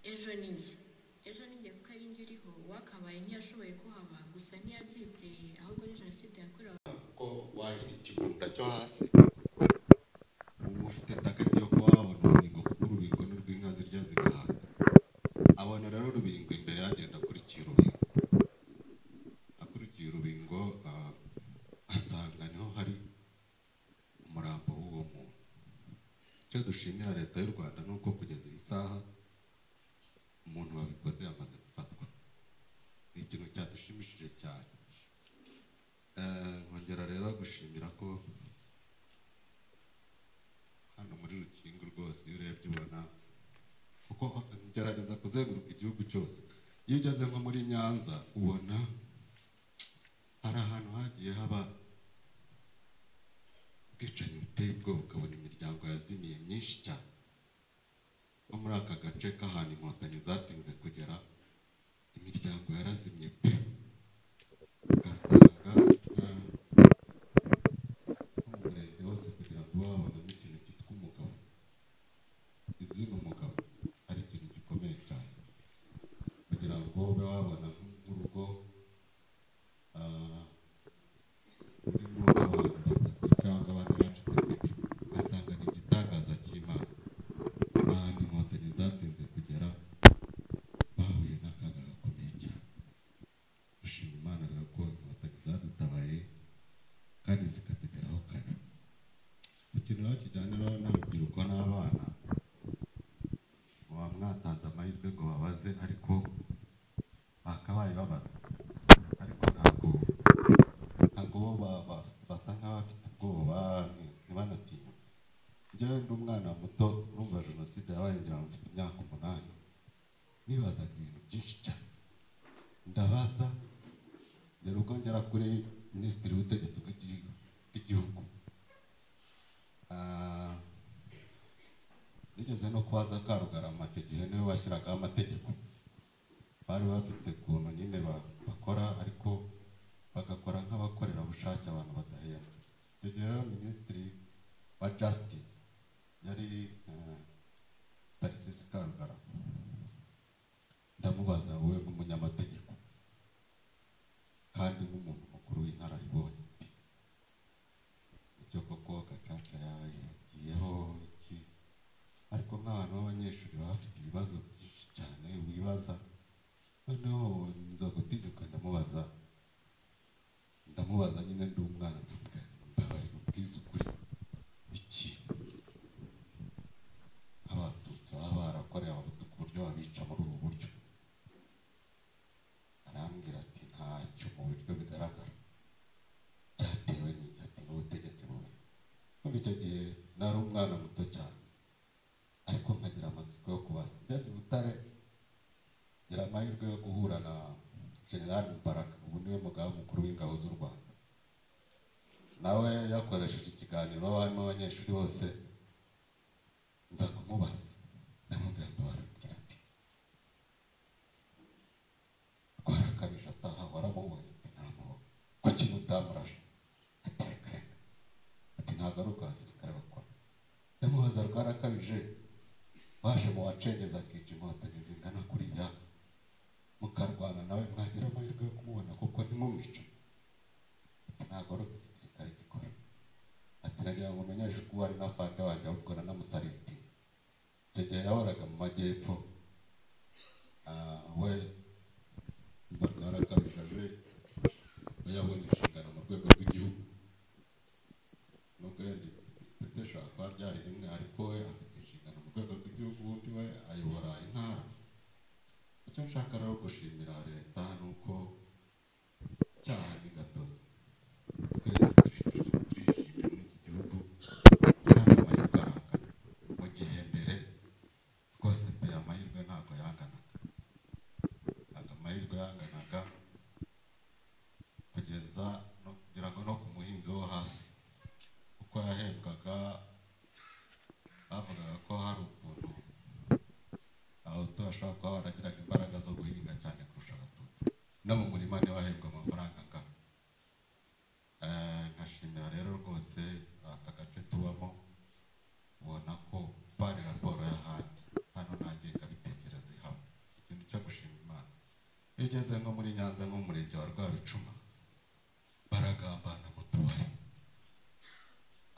Ejo ni njye, ejo ni njye kuko ari njye uriho. Uwakabaye ntiyashoboye kuhaba, gusa ntiyabyiteye, ahubwo ni jenoside yakorewe ko wahira ikigunda cyo hasi uba ufite takati yo kuba wabona urubingo, kuko urubingo ni urw'inka zirya zigahaga. Abona rero urubingo imbere, yagenda akurikiye urubingo, akurikiye urubingo asanga niho hari umurambo w'uwo muntu. Icyo dushimira leta y'u Rwanda ni uko kugeza iyi saha umuntu wabikoze yamaze gufatwa. Ni ikintu cyadushimishije cyane. Nkongera rero gushimira ko hano muri Rukingo rwose iyo urebye ubona, kuko ngerageza kuzenguruka igihugu cyose, iyo ugeze nko muri Nyanza ubona hari ahantu hagiye haba ubwicanyi buteye ubwoba, ukabona imiryango yazimiye myinshi cyane. Nko muri aka gace k'ahantu Inkotanyi zatinze kugera, imiryango yarazimye pe, ugasanga nko mu murenge wose kugira ngo babonemo ikintu cyitwa umugabo, izina umugabo ari ikintu gikomeye cyane, kugira ngo ube wabona nk'urugo rurimo abantu 3 cyangwa 4 bacitse ku icumu, ugasanga ni igitangaza cy'Imana. Ahantu Inkotanyi zatinze kugera bahuye n'akaga gakomeye cyane. Dushima Imana rero ko Inkotanyi zadutabaye kandi zikatugeraho kare. Ku kintu rero kijyanye n'urubyiruko n'abana, muba mwatanze amahirwe ngo babaze, ariko bakabaye babaza, ariko ntabwo bo basa nk'abafite ubwoba, ntibanatinye. Njyewe ndi umwana muto, urumva jenoside yabaye ngira ngo mfite imyaka 8, nibazaga ibintu byinshi cyane, ndabaza ngera ubwo ngera kuri Minisitiri w'Ubutegetsi bw'Igihugu. Nigeze no kubaza Karugarama, icyo gihe niwe washyiragaho amategeko, bari bafite ukuntu nyine bakora, ariko bagakora nk'abakora ubushake abantu badahembwa. Icyo gihe rero minisitiri wa justice yari Tharcisse Karugarama. Ndamubaza, wowe nk'umunyamategeko kandi nk'umuntu mukuru w'inararibonye, ati ibyo koko gacaca yagiyeho iki? Ariko nk'abantu b'abanyeshuri baba bafite ibibazo byinshi cyane wibaza. Noneho nza gutinyuka ndamubaza nyine, ndi umwana, mbabarira ubwiza ukuri, iki abatutsi baba barakoreye abahutu ku buryo babica muri ubu buryo? Arambwira ati ntacyo mu buryo bigaragara, byatewe n'icyo? Ati n'ubutegetsi bubi. Muri icyo gihe nari umwana muto cyane, ariko nkagira amatsiko yo kubaza. Ngeze i Butare ngira amahirwe yo guhura na General Mubaraka, ubu niwe mugaba mukuru w'ingabo z'u Rwanda. Nawe yakoresheje ikiganiro harimo abanyeshuri bose, nza kumubaza, ndamubwira, mbabarira, ati Rwarakabije ataha waramubonye? Ati ntamubonye. Kuki mutamurashe? Ati reka reka, ati ntabwo ari uko abasirikare bakora. Ndamubaza, Rwarakabije waje mu wacengeza akica inkotanyi zingana kuriya, mukarwana nawe, mwagira amahirwe yo kumubona kuko ntimumwice? Ati ntabwo ari uko igisirikare gikora. Ati nagira ngo umenyeshe ko wari na fande wanjye, ahubwo nanamusariti. Icyo gihe yahoraga mu majyepfo. We Rwarakabije aje, we yabonye inshingano mu rwego rw'igihugu, nubwo yenda ipeti ishobora kuba ryari rimwe, ariko we afite inshingano mu rwego rw'igihugu, ubundi we ayobora intara. Icyo nshaka rero gushimira leta ni uko icyaha ni gatozi, twese turishimye muri iki gihugu kandi amahirwe arangana. Mu gihe mbere rwose pe amahirwe ntabwo yanganaga, ntabwo amahirwe yanganaga, kugeza no kugira ngo no ku muhinzi wo hasi uko yahembwaga, bavugaga ko hari ukuntu abahutu bashobora kuba baragiraga imbaraga zo guhinga cyane kurusha abatutsi, no mu murima ntibahembwe amafaranga angana. Nkashimira rero rwose aka gace tubamo, ubona ko bari raporo y'ahandi, hano nta ngengabitekerezo ihaba, ikintu cyo gushima Imana. Iyo ugeze nko muri Nyanza, nko mu murenge wa Rwabicuma, baragambana mu tubari,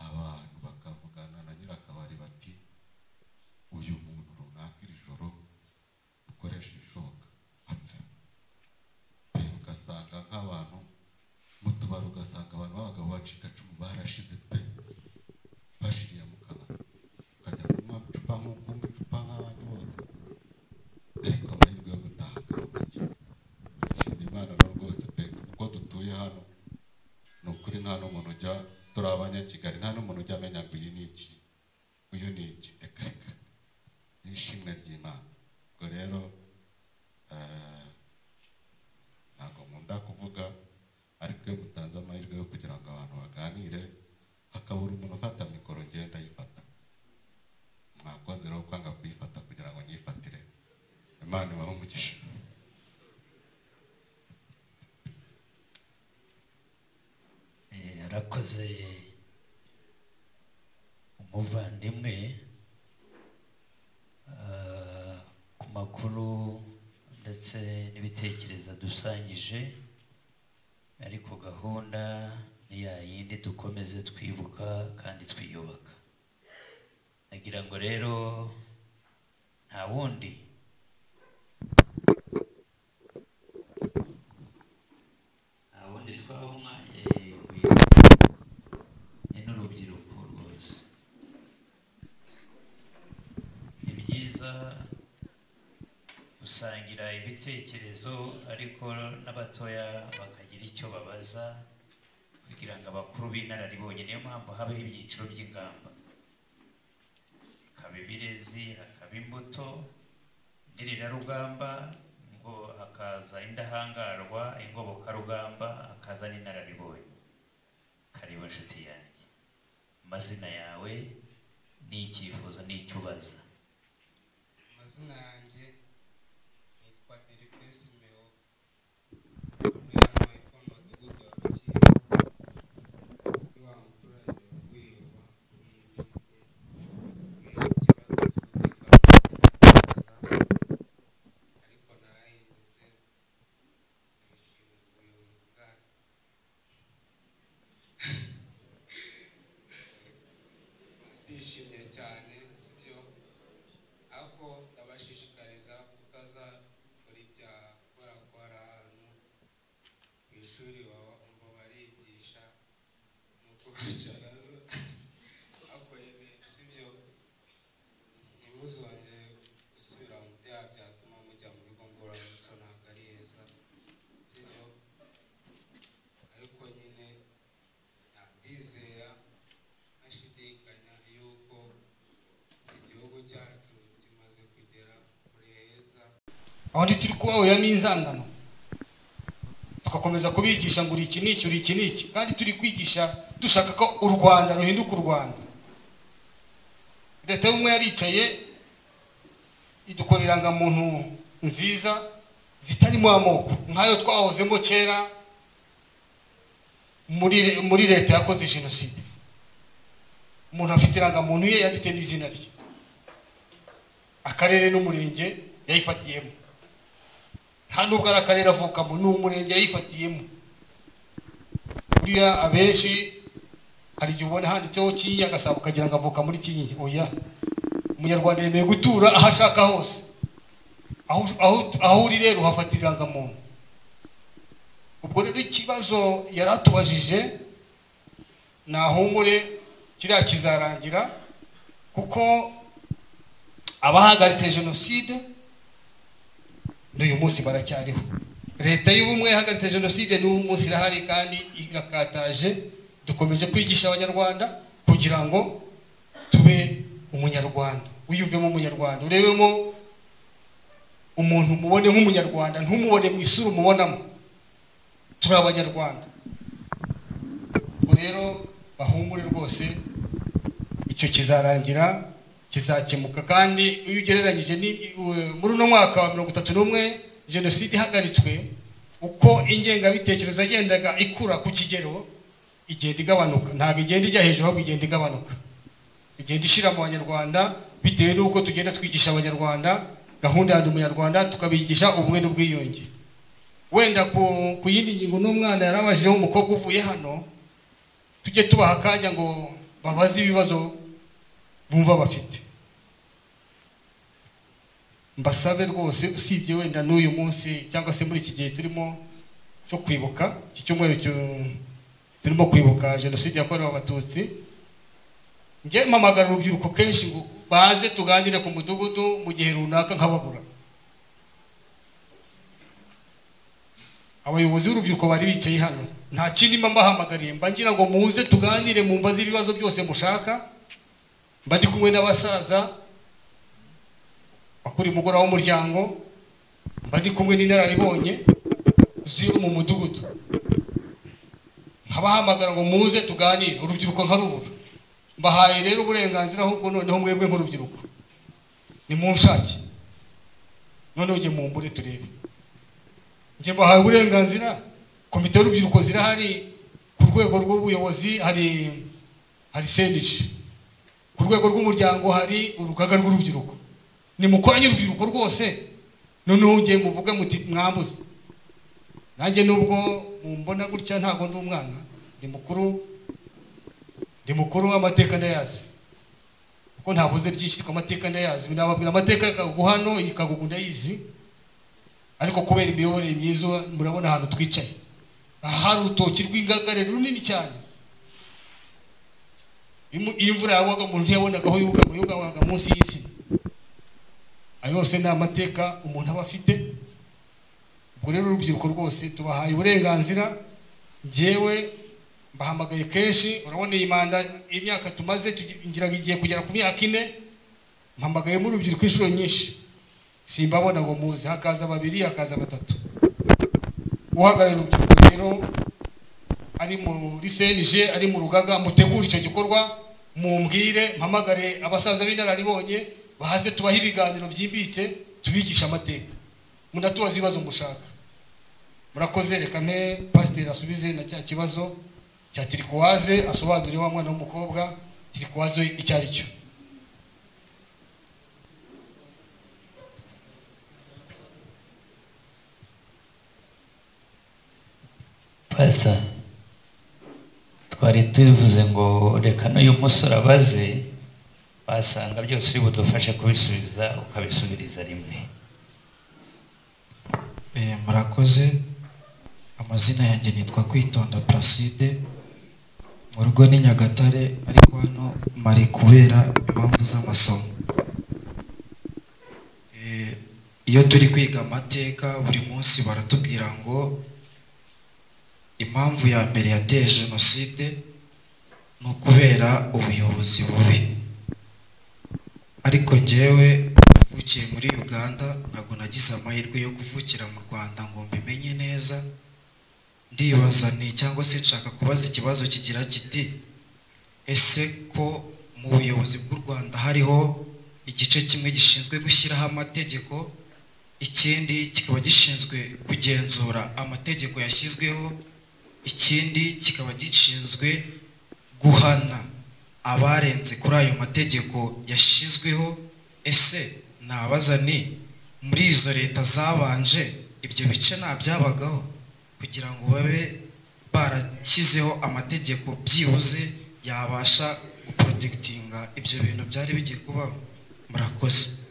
abantu bakavugana na nyirakabari bati uyu muntu runaka iri joro ukoresha ibishoboka apfe pe. Ugasanga nk'abantu mu tubari, ugasanga abantu b'abagabo bacikacumu barashize pe, bashiriye mu kabari, ukajya kunywa icupa nk'uko icupa nk'abandi bose, ariko amahirwe yo gutaha akaba make. Nshimira Imana rero rwose pe, uko dutuye hano ni ukuri nta n'umuntu ujya, turi abanyakigali, nta n'umuntu ujya amenya ngo uyu ni iki, uyu ni iki, reka reka, ni ishimwe ry'Imana. Ubwo rero ntabwo nkunda kuvuga, ariko iyo mutanze amahirwe yo kugira ngo abantu baganire, hakabura umuntu ufata mikoro, ngenda ayifata. Mwakoze rero kwanga kuyifata kugira ngo nyifatire. Imana ibahe umugisha. Arakoze umuvandimwe ku makuru ndetse n'ibitekerezo dusangije, ariko gahunda ni ya yindi, dukomeze twibuka kandi twiyubaka. Nagira ngo rero nta wundi twaha umwanya, ni n'urubyiruko rwose. Ni byiza gusangira ibitekerezo, ariko n'abatoya bakagira icyo babaza kugira ngo abakuru b'inararibonye. Niyo mpamvu habaho ibyiciro by'ingamba, hakaba ibirezi, hakaba imbuto ndirerarugamba, ngo hakaza indahangarwa, ingobokarugamba, hakaza n'inararibonye. Karibu inshuti yanjye, amazina yawe n'icyifuzo n'icyo ubaza. Amazina yanjye nitwa Delphine Simeo, ntuye hano hepfo mu mudugudu wa Rukingo. cyane, sibyo? Ariko ndabashishikariza kutazakora ibyaha, kubera ko hari ahantu ku ishuri baba umva barigisha nuko kwicaraza, ariko nyine sibyo, ntimuzongere gusubira mu byaha byatuma mujya mu bigo ngororamuco, ntabwo ari heza, sibyo? Ariko nyine ndizera ntashidikanya yuko igihugu cyacu kimaze kugera kure heza. Aho ntituri kubahuramo inzangano, tugakomeza kubigisha ngo uri iki n'iki, uri iki n'iki, kandi turi kwigisha dushaka ko u Rwanda ruhinduka u Rwanda. Leta y'ubumwe yaricaye idukorera irangamuntu nziza zitarimo amoko nk'ayo twahozemo kera muri leta yakoze jenoside. Umuntu afite irangamuntu ye yanditse n'izina rye, akarere n'umurenge yayifatiyemo, nta nubwo ari akarere avukamo, ni umurenge yayifatiyemo. Buriya abenshi hari igihe ubona handitseho Kinyinya Gasabo ukagira ngo avuka muri Kinyinya. Oya, umunyarwanda yemeye gutura aho ashaka hose, aho uri rero uhafatira irangamuntu. Ubwo rero ikibazo yari atubajije nahumure, kiriya kizarangira, kuko abahagaritse jenoside n'uyu munsi baracyariho. Leta y'ubumwe yahagaritse jenoside n'uyu munsi irahari kandi irakataje. Dukomeje kwigisha abanyarwanda kugira ngo tube umunyarwanda, wiyumvemo umunyarwanda, urebemo umuntu umubone nk'umunyarwanda, ntumubone mu isura umubonamo. Turi abanyarwanda. Ubwo rero bahumure rwose, icyo kizarangira, kizakemuka. Kandi iyo ugereranyije muri uno mwaka wa 31 jenoside ihagaritswe, uko ingengabitekerezo yagendaga ikura ku kigero igenda igabanuka, ntabwo igenda ijya hejuru, ahubwo igenda igabanuka, igenda ishira mu banyarwanda, bitewe n'uko tugenda twigisha abanyarwanda gahunda ya Ndi Umunyarwanda, tukabigisha ubumwe n'ubwiyunge. Wenda ku yindi ngingo n'umwana yarabajijeho umukobwa uvuye hano, tujye tubaha akanya ngo babaze ibibazo bumva bafite. Mbasabe rwose, usibye wenda n'uyu munsi cyangwa se muri iki gihe turimo cyo kwibuka, iki cyumweru turimo kwibuka jenoside yakorewe abatutsi, njye mpamagara urubyiruko kenshi ngo baze tuganire ku mudugudu mu gihe runaka nkababura. Abayobozi b'urubyiruko bari bicaye hano, nta kindi mba mbahamagariye, mba ngira ngo muze tuganire, mumbaze ibibazo byose mushaka. Mba ndi kumwe n'abasaza bakuri umugoroba w'umuryango, mba ndi kumwe n'inararibonye ziri mu mudugudu, nkabahamagara ngo muze tuganire, urubyiruko nkarubura. Mbahaye rero uburenganzira, ahubwo noneho mwebwe nk'urubyiruko nimunshake, noneho ujye mumbure turebe. Njye mbahaye uburenganzira, komite y'urubyiruko zirahari ku rwego rw'ubuyobozi, hari CNG, ku rwego rw'umuryango hari urugaga rw'urubyiruko. Nimukoranye urubyiruko rwose, noneho ujye muvuge muti mwambuze. Nanjye nubwo mumbona gutya ntago ndi umwana, ndi mukuru, amateka ndayazi, kuko ntavuze byinshi ku amateka ndayazi. Nababwira amateka ikaguha hano, ikagugu ndayizi, ariko kubera imiyoborere myiza murabona ahantu twicaye, aha hari urutoki rw'ingagare runini cyane. Iyo imvura yagwaga umuntu ntiyabonaga aho yugama, yugamaga munsi y'insina. Ayo yose ni amateka umuntu aba afite. Ubwo rero urubyiruko rwose tubahaye uburenganzira. Njyewe mbahamagaye kenshi, urabona iyi manda imyaka tumaze ngira ngo igiye kugera ku myaka 4, mpamagayemo urubyiruko inshuro nyinshi, simbabona ngo muze, hakaza babiri, hakaza batatu. Uhagarariye urubyiruko rero ari muri CNG, ari mu rugaga, mutegure icyo gikorwa, mumbwire, mpamagare abasaza b'inararibonye baze tubahe ibiganiro byimbitse, tubigisha amateka, munatubaze ibibazo mushaka. Murakoze. Reka mpe pasiteri asubize na cya kibazo cya tirikuwaze, asobanurire wa mwana w'umukobwa tirikuwaze icyo ari cyo. Pastor, twari tuvuze ngo reka n'uyu musore abaze, Wasanga byose uri budufashe kubisubiza, ukabisubiriza rimwe. Murakoze. Amazina yanjye nitwa Kwitonda Placide, mu rugo ni Nyagatare, ariko hano mari kubera impamvu z'amasomo. Iyo turi kwiga amateka buri munsi baratubwira ngo impamvu ya mbere yateye jenoside ni ukubera ubuyobozi bubi. Ariko njyewe navukiye muri Uganda, ntabwo nagize amahirwe yo kuvukira mu Rwanda ngo mbimenye neza. Ndibaza ni cyangwa se nshaka kubaza ikibazo kigira kiti: ese ko mu buyobozi bw'u Rwanda hariho igice kimwe gishinzwe gushyiraho amategeko, ikindi kikaba gishinzwe kugenzura amategeko yashyizweho, ikindi kikaba gishinzwe guhana abarenze kuri ayo mategeko yashyizweho, ese nabaza ni muri izo leta zabanje ibyo bice nta byabagaho kugira ngo babe barashyizeho amategeko byibuze yabasha guprotekitinga ibyo bintu byari bigiye kubaho? Murakoze.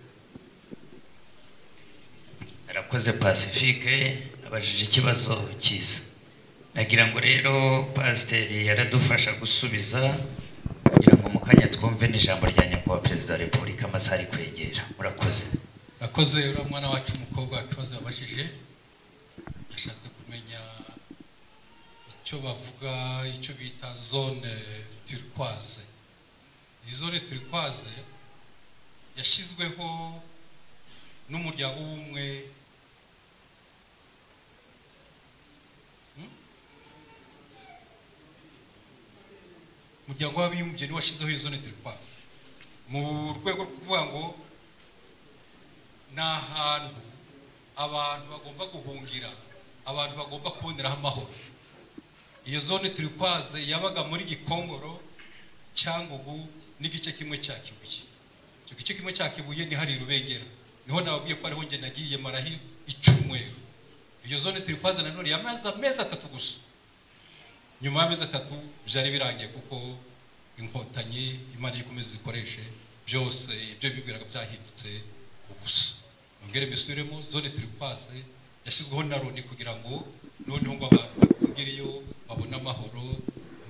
Arakoze Pacifique, abajije ikibazo cyiza. Nagira ngo rero pasiteri yaradufasha gusubiza kugira ngo mu kanya twumve n'ijambo rya nyakubahwa Perezida wa Repubulika amasaha ari kwegera. Murakoze. Rakoze. Uriya mwana wacu umukobwa ikibazo yabajije, yashatse kumenya icyo bavuga, icyo bita zone turquoise. Iyi zone turquoise yashyizweho n'umuryango w'ubumwe umuryango w'abibumbye niwo washyizeho iyo zone turquoise mu rwego rwo kuvuga ngo ni ahantu abantu bagomba guhungira, abantu bagomba kuboneraho amahoro. Iyo zone turquoise yabaga muri Gikongoro, Cyangugu n'igice kimwe cya Kibuye. Icyo gice kimwe cya Kibuye ni hari Rubengera, niho nababwiye ko ariho njye nagiye marahi icyumweru. Iyo zone turquoise nanone yamaze amezi 3 gusa. Nyuma y'amezi 3 byari birangiye, kuko inkotanyi Imana ikomeza zikoreshe byose ibyo bibwiraga byahindutse ubusa. Nongere mbisubiremo, zone turquoise yashyizweho na Loni kugira ngo noneho ngo abantu bahungireyo babone amahoro.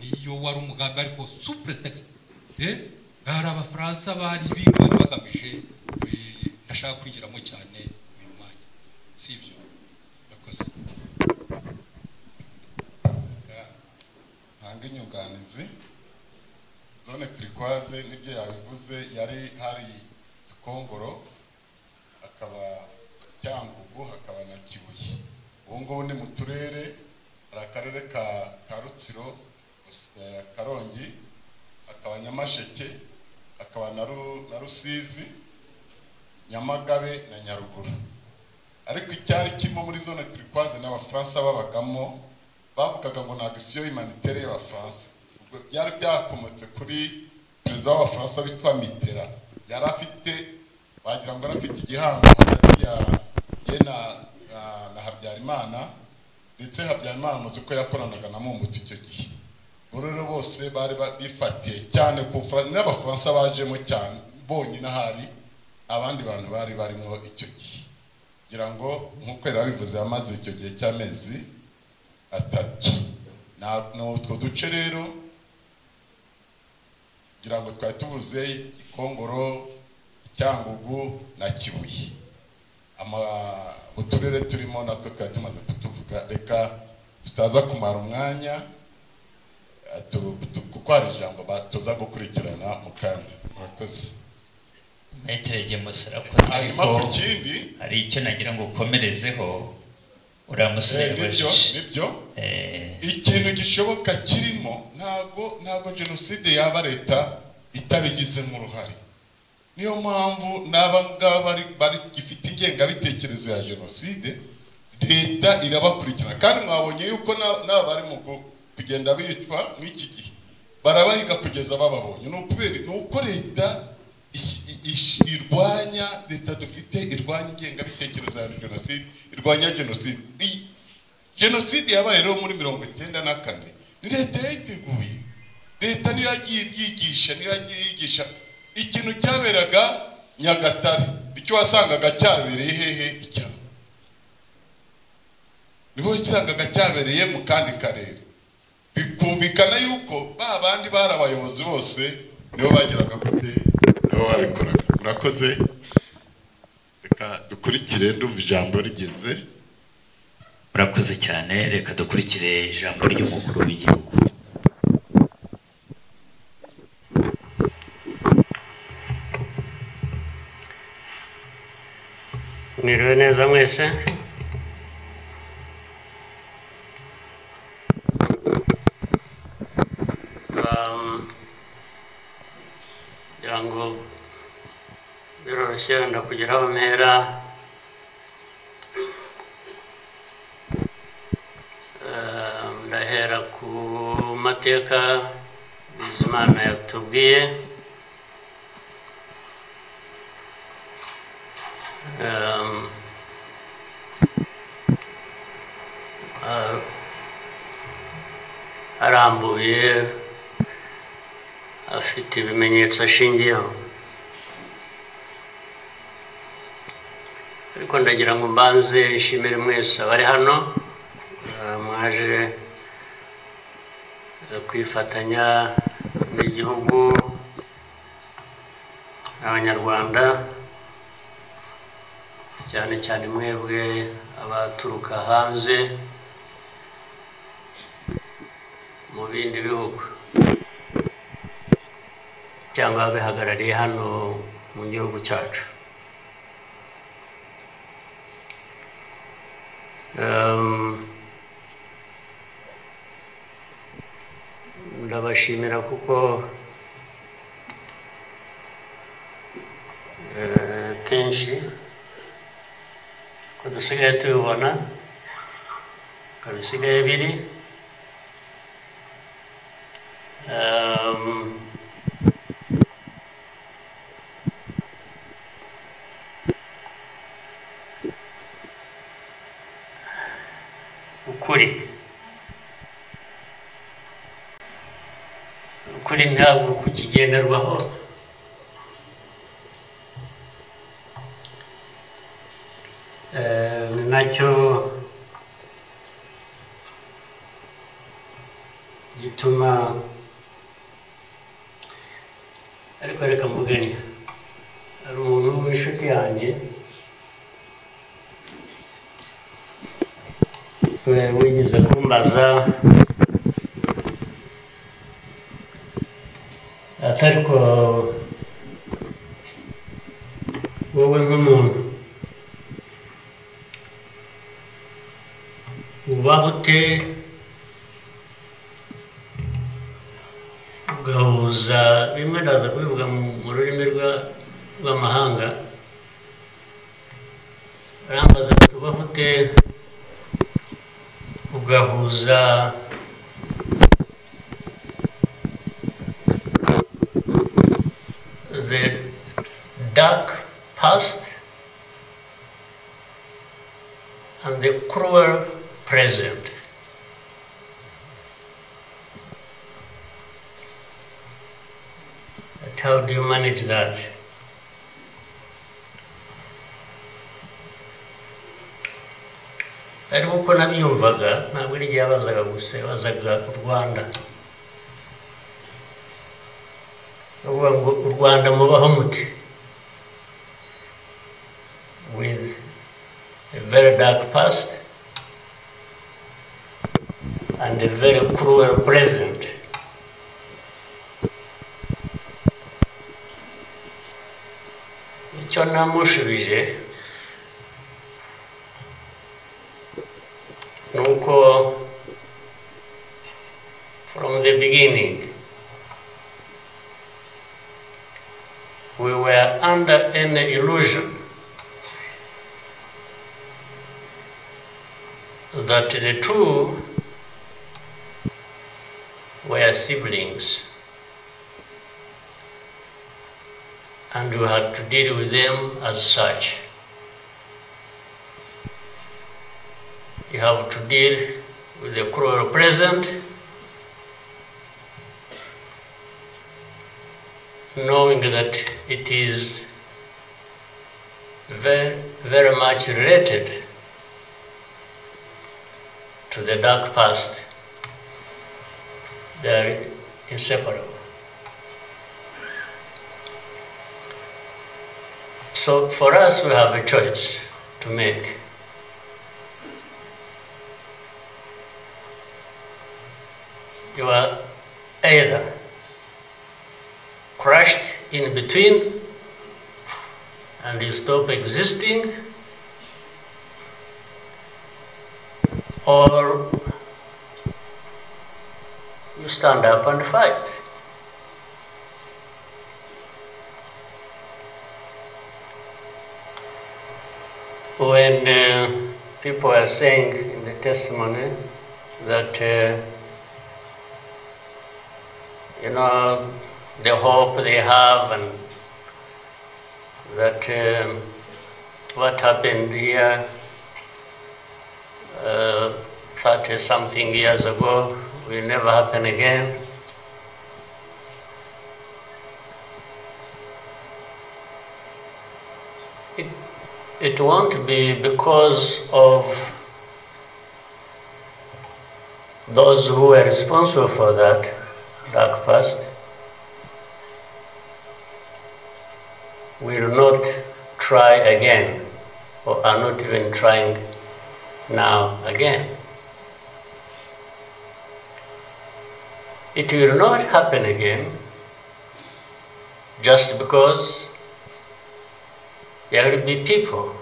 Niyo wari umugambi, ariko sous prétexte hari Abafaransa bari bari bagamije. Ndashaka kwinjiramo cyane uyu mwanya, si ibyo. Murakoze. Ntanga inyunganizi. Zone turquoise nibyo yabivuze, yari hari Gikongoro, hakaba Cyangugu, hakaba na Kibuye. Ubu ngubu ni mu turere, hari akarere ka Rutsiro, Karongi, hakaba Nyamasheke, hakaba na Rusizi, Nyamagabe na Nyaruguru. Ariko icyari kirimo muri zone turquoise n'Abafaransa babagamo, bavugaga ngo ni action humanitaire y'Abafaransa. Ubwo byari byakomotse kuri perezida w'Abafaransa witwa Mitterrand. Yari afite, wagira ngo yari afite igihango hagati ya ye na Habyarimana, ndetse Habyarimana muzi ko yakoranaga na Mobutu icyo gihe. Rero bose bari bifatiye cyane ku n'Abafaransa bajemo cyane bonyine, ahari abandi bantu bari barimo icyo gihe. Kugira ngo nk'uko yari abivuze, yamaze icyo gihe cy'amezi 3. Ni utwo duce rero kugira ngo twari tuvuze Gikongoro, Cyangugu na Kibuye. Uturere turimo natwo twari tumaze kutuvuga. Reka tutaza kumara umwanya kuko hari ijambo tuza gukurikirana mu kanya. Murakoze. Maître Gemusi arakoze. Hanyuma ku kindi hari icyo nagira ngo ukomerezeho uriya musore yabajije. Nibyo, ikintu gishoboka kirimo, ntabwo jenoside yaba leta itabigizemo uruhare. Niyo mpamvu n'aba ngaba bari gifite ingengabitekerezo ya jenoside, leta irabakurikirana. Kandi mwabonye yuko n'aba bari mu kugenda bicwa nk'iki gihe barabahiga kugeza bababonye. Ni ukubera ni uko leta irwanya, leta dufite irwanya ingengabitekerezo ya jenoside, irwanya jenoside. Jenoside yabaye rero muri 94, ni leta yayiteguye. Leta niyo yagiye ibyigisha, niyo yagiye yigisha. Ikintu cyaberaga Nyagatare icyo wasangaga cyabereye hehe icyaro, niho wasangaga cyabereye mu kandi karere. Bikumvikana yuko ba bandi bari abayobozi bose nibo bageraga gute, nibo babikoraga. Murakoze, reka dukurikire, ndumva ijambo rigeze. Murakoze cyane, reka dukurikire ijambo ry'umukuru w'igihugu. Mwiriwe neza mwese. Ngira ngo biroroshye wenda kugira aho mpera. Ndahera ku mateka Bizimana yatubwiye. Arambuye, afite ibimenyetso ashingiyeho, ariko ndagira ngo mbanze nshimire mwese abari hano mwaje kwifatanya n'igihugu n'Abanyarwanda, cyane cyane mwebwe abaturuka hanze mu bindi bihugu cyangwa ababihagarariye hano mu gihugu cyacu. Ndabashimira kuko kenshi ko dusigaye tubibona ko bisigaye biri ukuri ntabwo kukigenderwaho. Nacyo gituma, ariko reka mvugane, hari umuntu w'inshuti yanjye wigeze kumbaza atari ko wowe nk'umuntu ubaho ute ugahuza bimwe, ndaza kubivuga mu rurimi rw'amahanga, arambaza ati ubaho ute ugahuza the dark past and the cruel present. But how do you manage that? Ariko uko nabyumvaga ntabwo ari igihe yabazaga gusa, yabazaga u Rwanda. Bavuga ngo u Rwanda mubaho mute with a very dark past and a very cruel present. Icyo namushubije ni uko from the beginning we were under any illusion that the two were siblings and we had to deal with them as such. You have to deal with the cruel present, knowing that it is very, very much related to the dark past. They are inseparable. So for us, we have a choice to make. You are either crushed in between and you stop existing, or you stand up and fight. When people are saying in the testimony that you know, the hope they have and that what happened here 30-something years ago will never happen again. It won't be because of those who were responsible for that dark past will not try again, or are not even trying now again. It will not happen again just because there will be people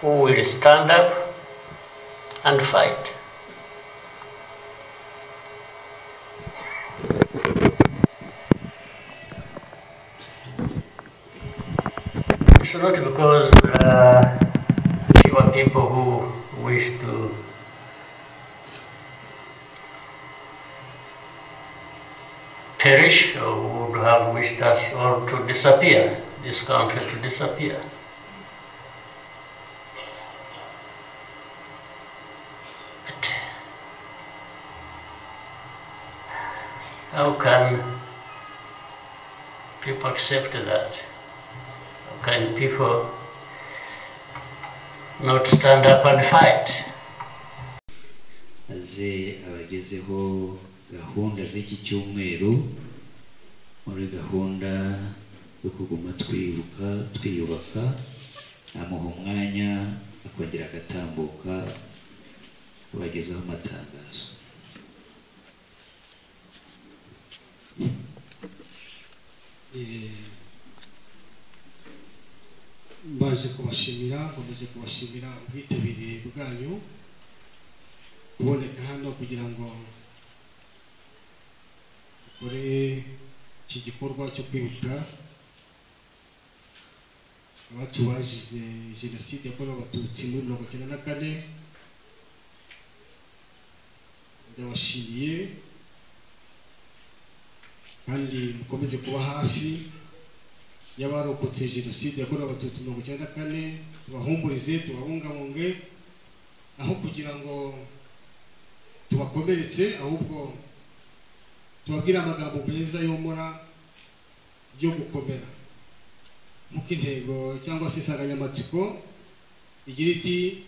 who will stand up and fight. It's not because fewer people who wish to perish or would have wished us all to disappear, this country to disappear. But how can people accept that? How can people not stand up and fight? Aze abagezeho gahunda z'iki cyumweru, muri gahunda yo kuguma twibuka twiyubaka, amuha umwanya akongera agatambuka abagezeho amatangazo. Mbaje kubashimira, nkomeje kubashimira ubwitabire bwanyu kuboneka hano kugira ngo dukore iki gikorwa cyo kwibuka abacu bazize jenoside yakorewe Abatutsi muri 1994. Ndabashimiye kandi mukomeze kuba hafi y'abarokotse jenoside yakorewe Abatutsi 1994, tubahumurize, tubabungabunge, aho kugira ngo tubakomeretse, ahubwo tubabwire amagambo meza yomora yo gukomera. Nk'uko intego cyangwa se insanganyamatsiko igira iti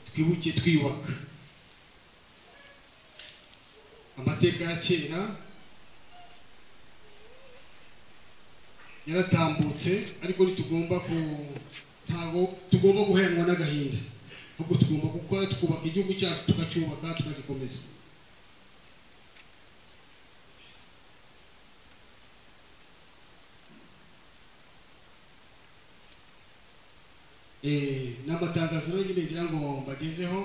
twibuke twiyubaka. Amateka ya kera yaratambutse, ariko ntitugomba tugomba guheranwa n'agahinda, ahubwo tugomba gukora tukubaka igihugu cyacu, tukacyubaka, tukagikomeza. N'amatangazo rero nyine ngira ngo mbagezeho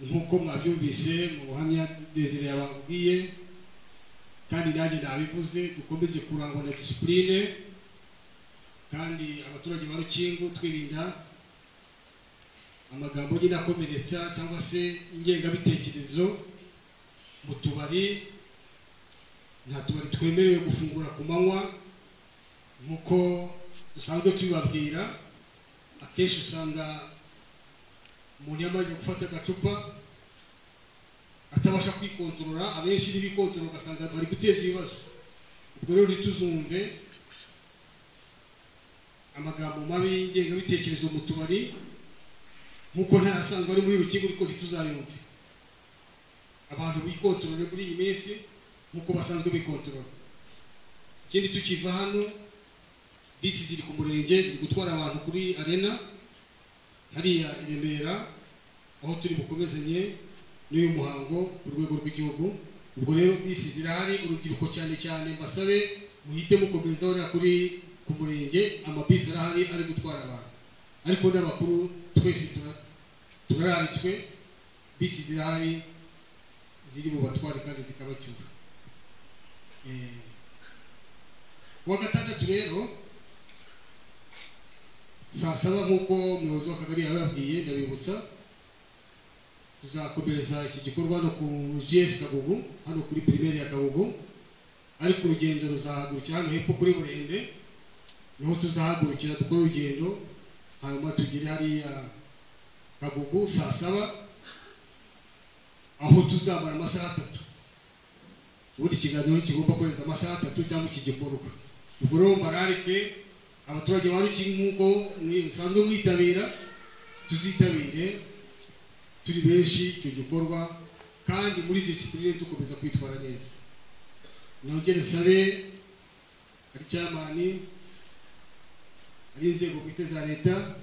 nk'uko mwabyumvise mu buhamya Desire yababwiye, kandi nanjye nabivuze, dukomeze kurangwa na discipline, kandi abaturage ba Rukingo twirinda amagambo nyine akomeretsa cyangwa se ingengabitekerezo mu tubari. Nta tubari twemerewe gufungura ku manywa nk'uko dusanzwe tubibabwira. Akenshi usanga umuntu yamaze gufata agacupa atabasha kwikontorora, abenshi n'ibikontorora ugasanga bari guteza ibibazo. Ubwo rero ntituzumve amagambo mabi y'ingengabitekerezo mu tubari nk'uko ntayasanzwe ari muri Rukingo, ariko ntituzayumve. Abantu bikontorore muri iyi minsi nk'uko basanzwe bikontorora. Ikindi, tukiva hano bisi ziri ku murenge ziri gutwara abantu kuri arena hariya i Remera, aho turi bukomezanye n'uyu muhango ku rwego rw'igihugu. Ubwo rero bisi zirahari, urubyiruko cyane cyane mbasabe muhite mukomereza hariya kuri ku murenge, amabisi arahari ari gutwara abantu, ariko n'abakuru twese turararitswe, bisi zirahari ziri mu batware kandi zikabacyura. Kuwa gatandatu rero saa 7 nk'uko umuyobozi w'akagari yababwiye, ndabibutsa tuzakomereza iki gikorwa no ku GS Kagugu, hano kuri primaire ya Kagugu, ariko urugendo ruzahagurukira hano hepfo kuri Burende, niho tuzahagurukira dukora urugendo, hanyuma tugere hariya Kagugu saa 7, aho tuzamara amasaha 3. Ubundi ikiganiro kigomba kurenza amasaha 3 cyangwa iki gikorwa. Ubwo rero mbararike abaturage ba Rukingo nk'uko musanzwe mwitabira, tuzitabire turi benshi icyo gikorwa, kandi muri discipline dukomeza kwitwara neza. Nongere sabe ari chairman, ari inzego bwite za leta,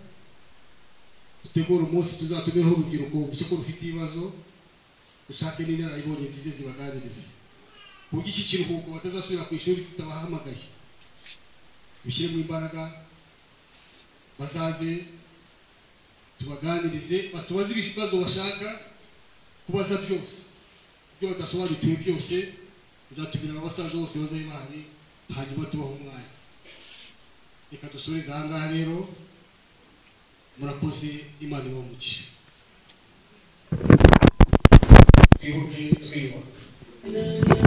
dutegure umunsi tuzatumireho urubyiruko ko rufite ibibazo, dushake n'inararibonye zize zibaganirize, ku buryo iki kiruhuko batazasubira ku ishuri tutabahamagaye. Dushyiremo imbaraga, bazaze tubaganirize, batubaze ibibazo bashaka kubaza byose, ibyo badasobanukiwe byose, nzatumira abasaza bose bazabe bahari, hanyuma tubahe umwanya. Reka dusoreze aha ngaha rero, murakoze, Imana ibahe umugisha. Twibuke twiyubaka.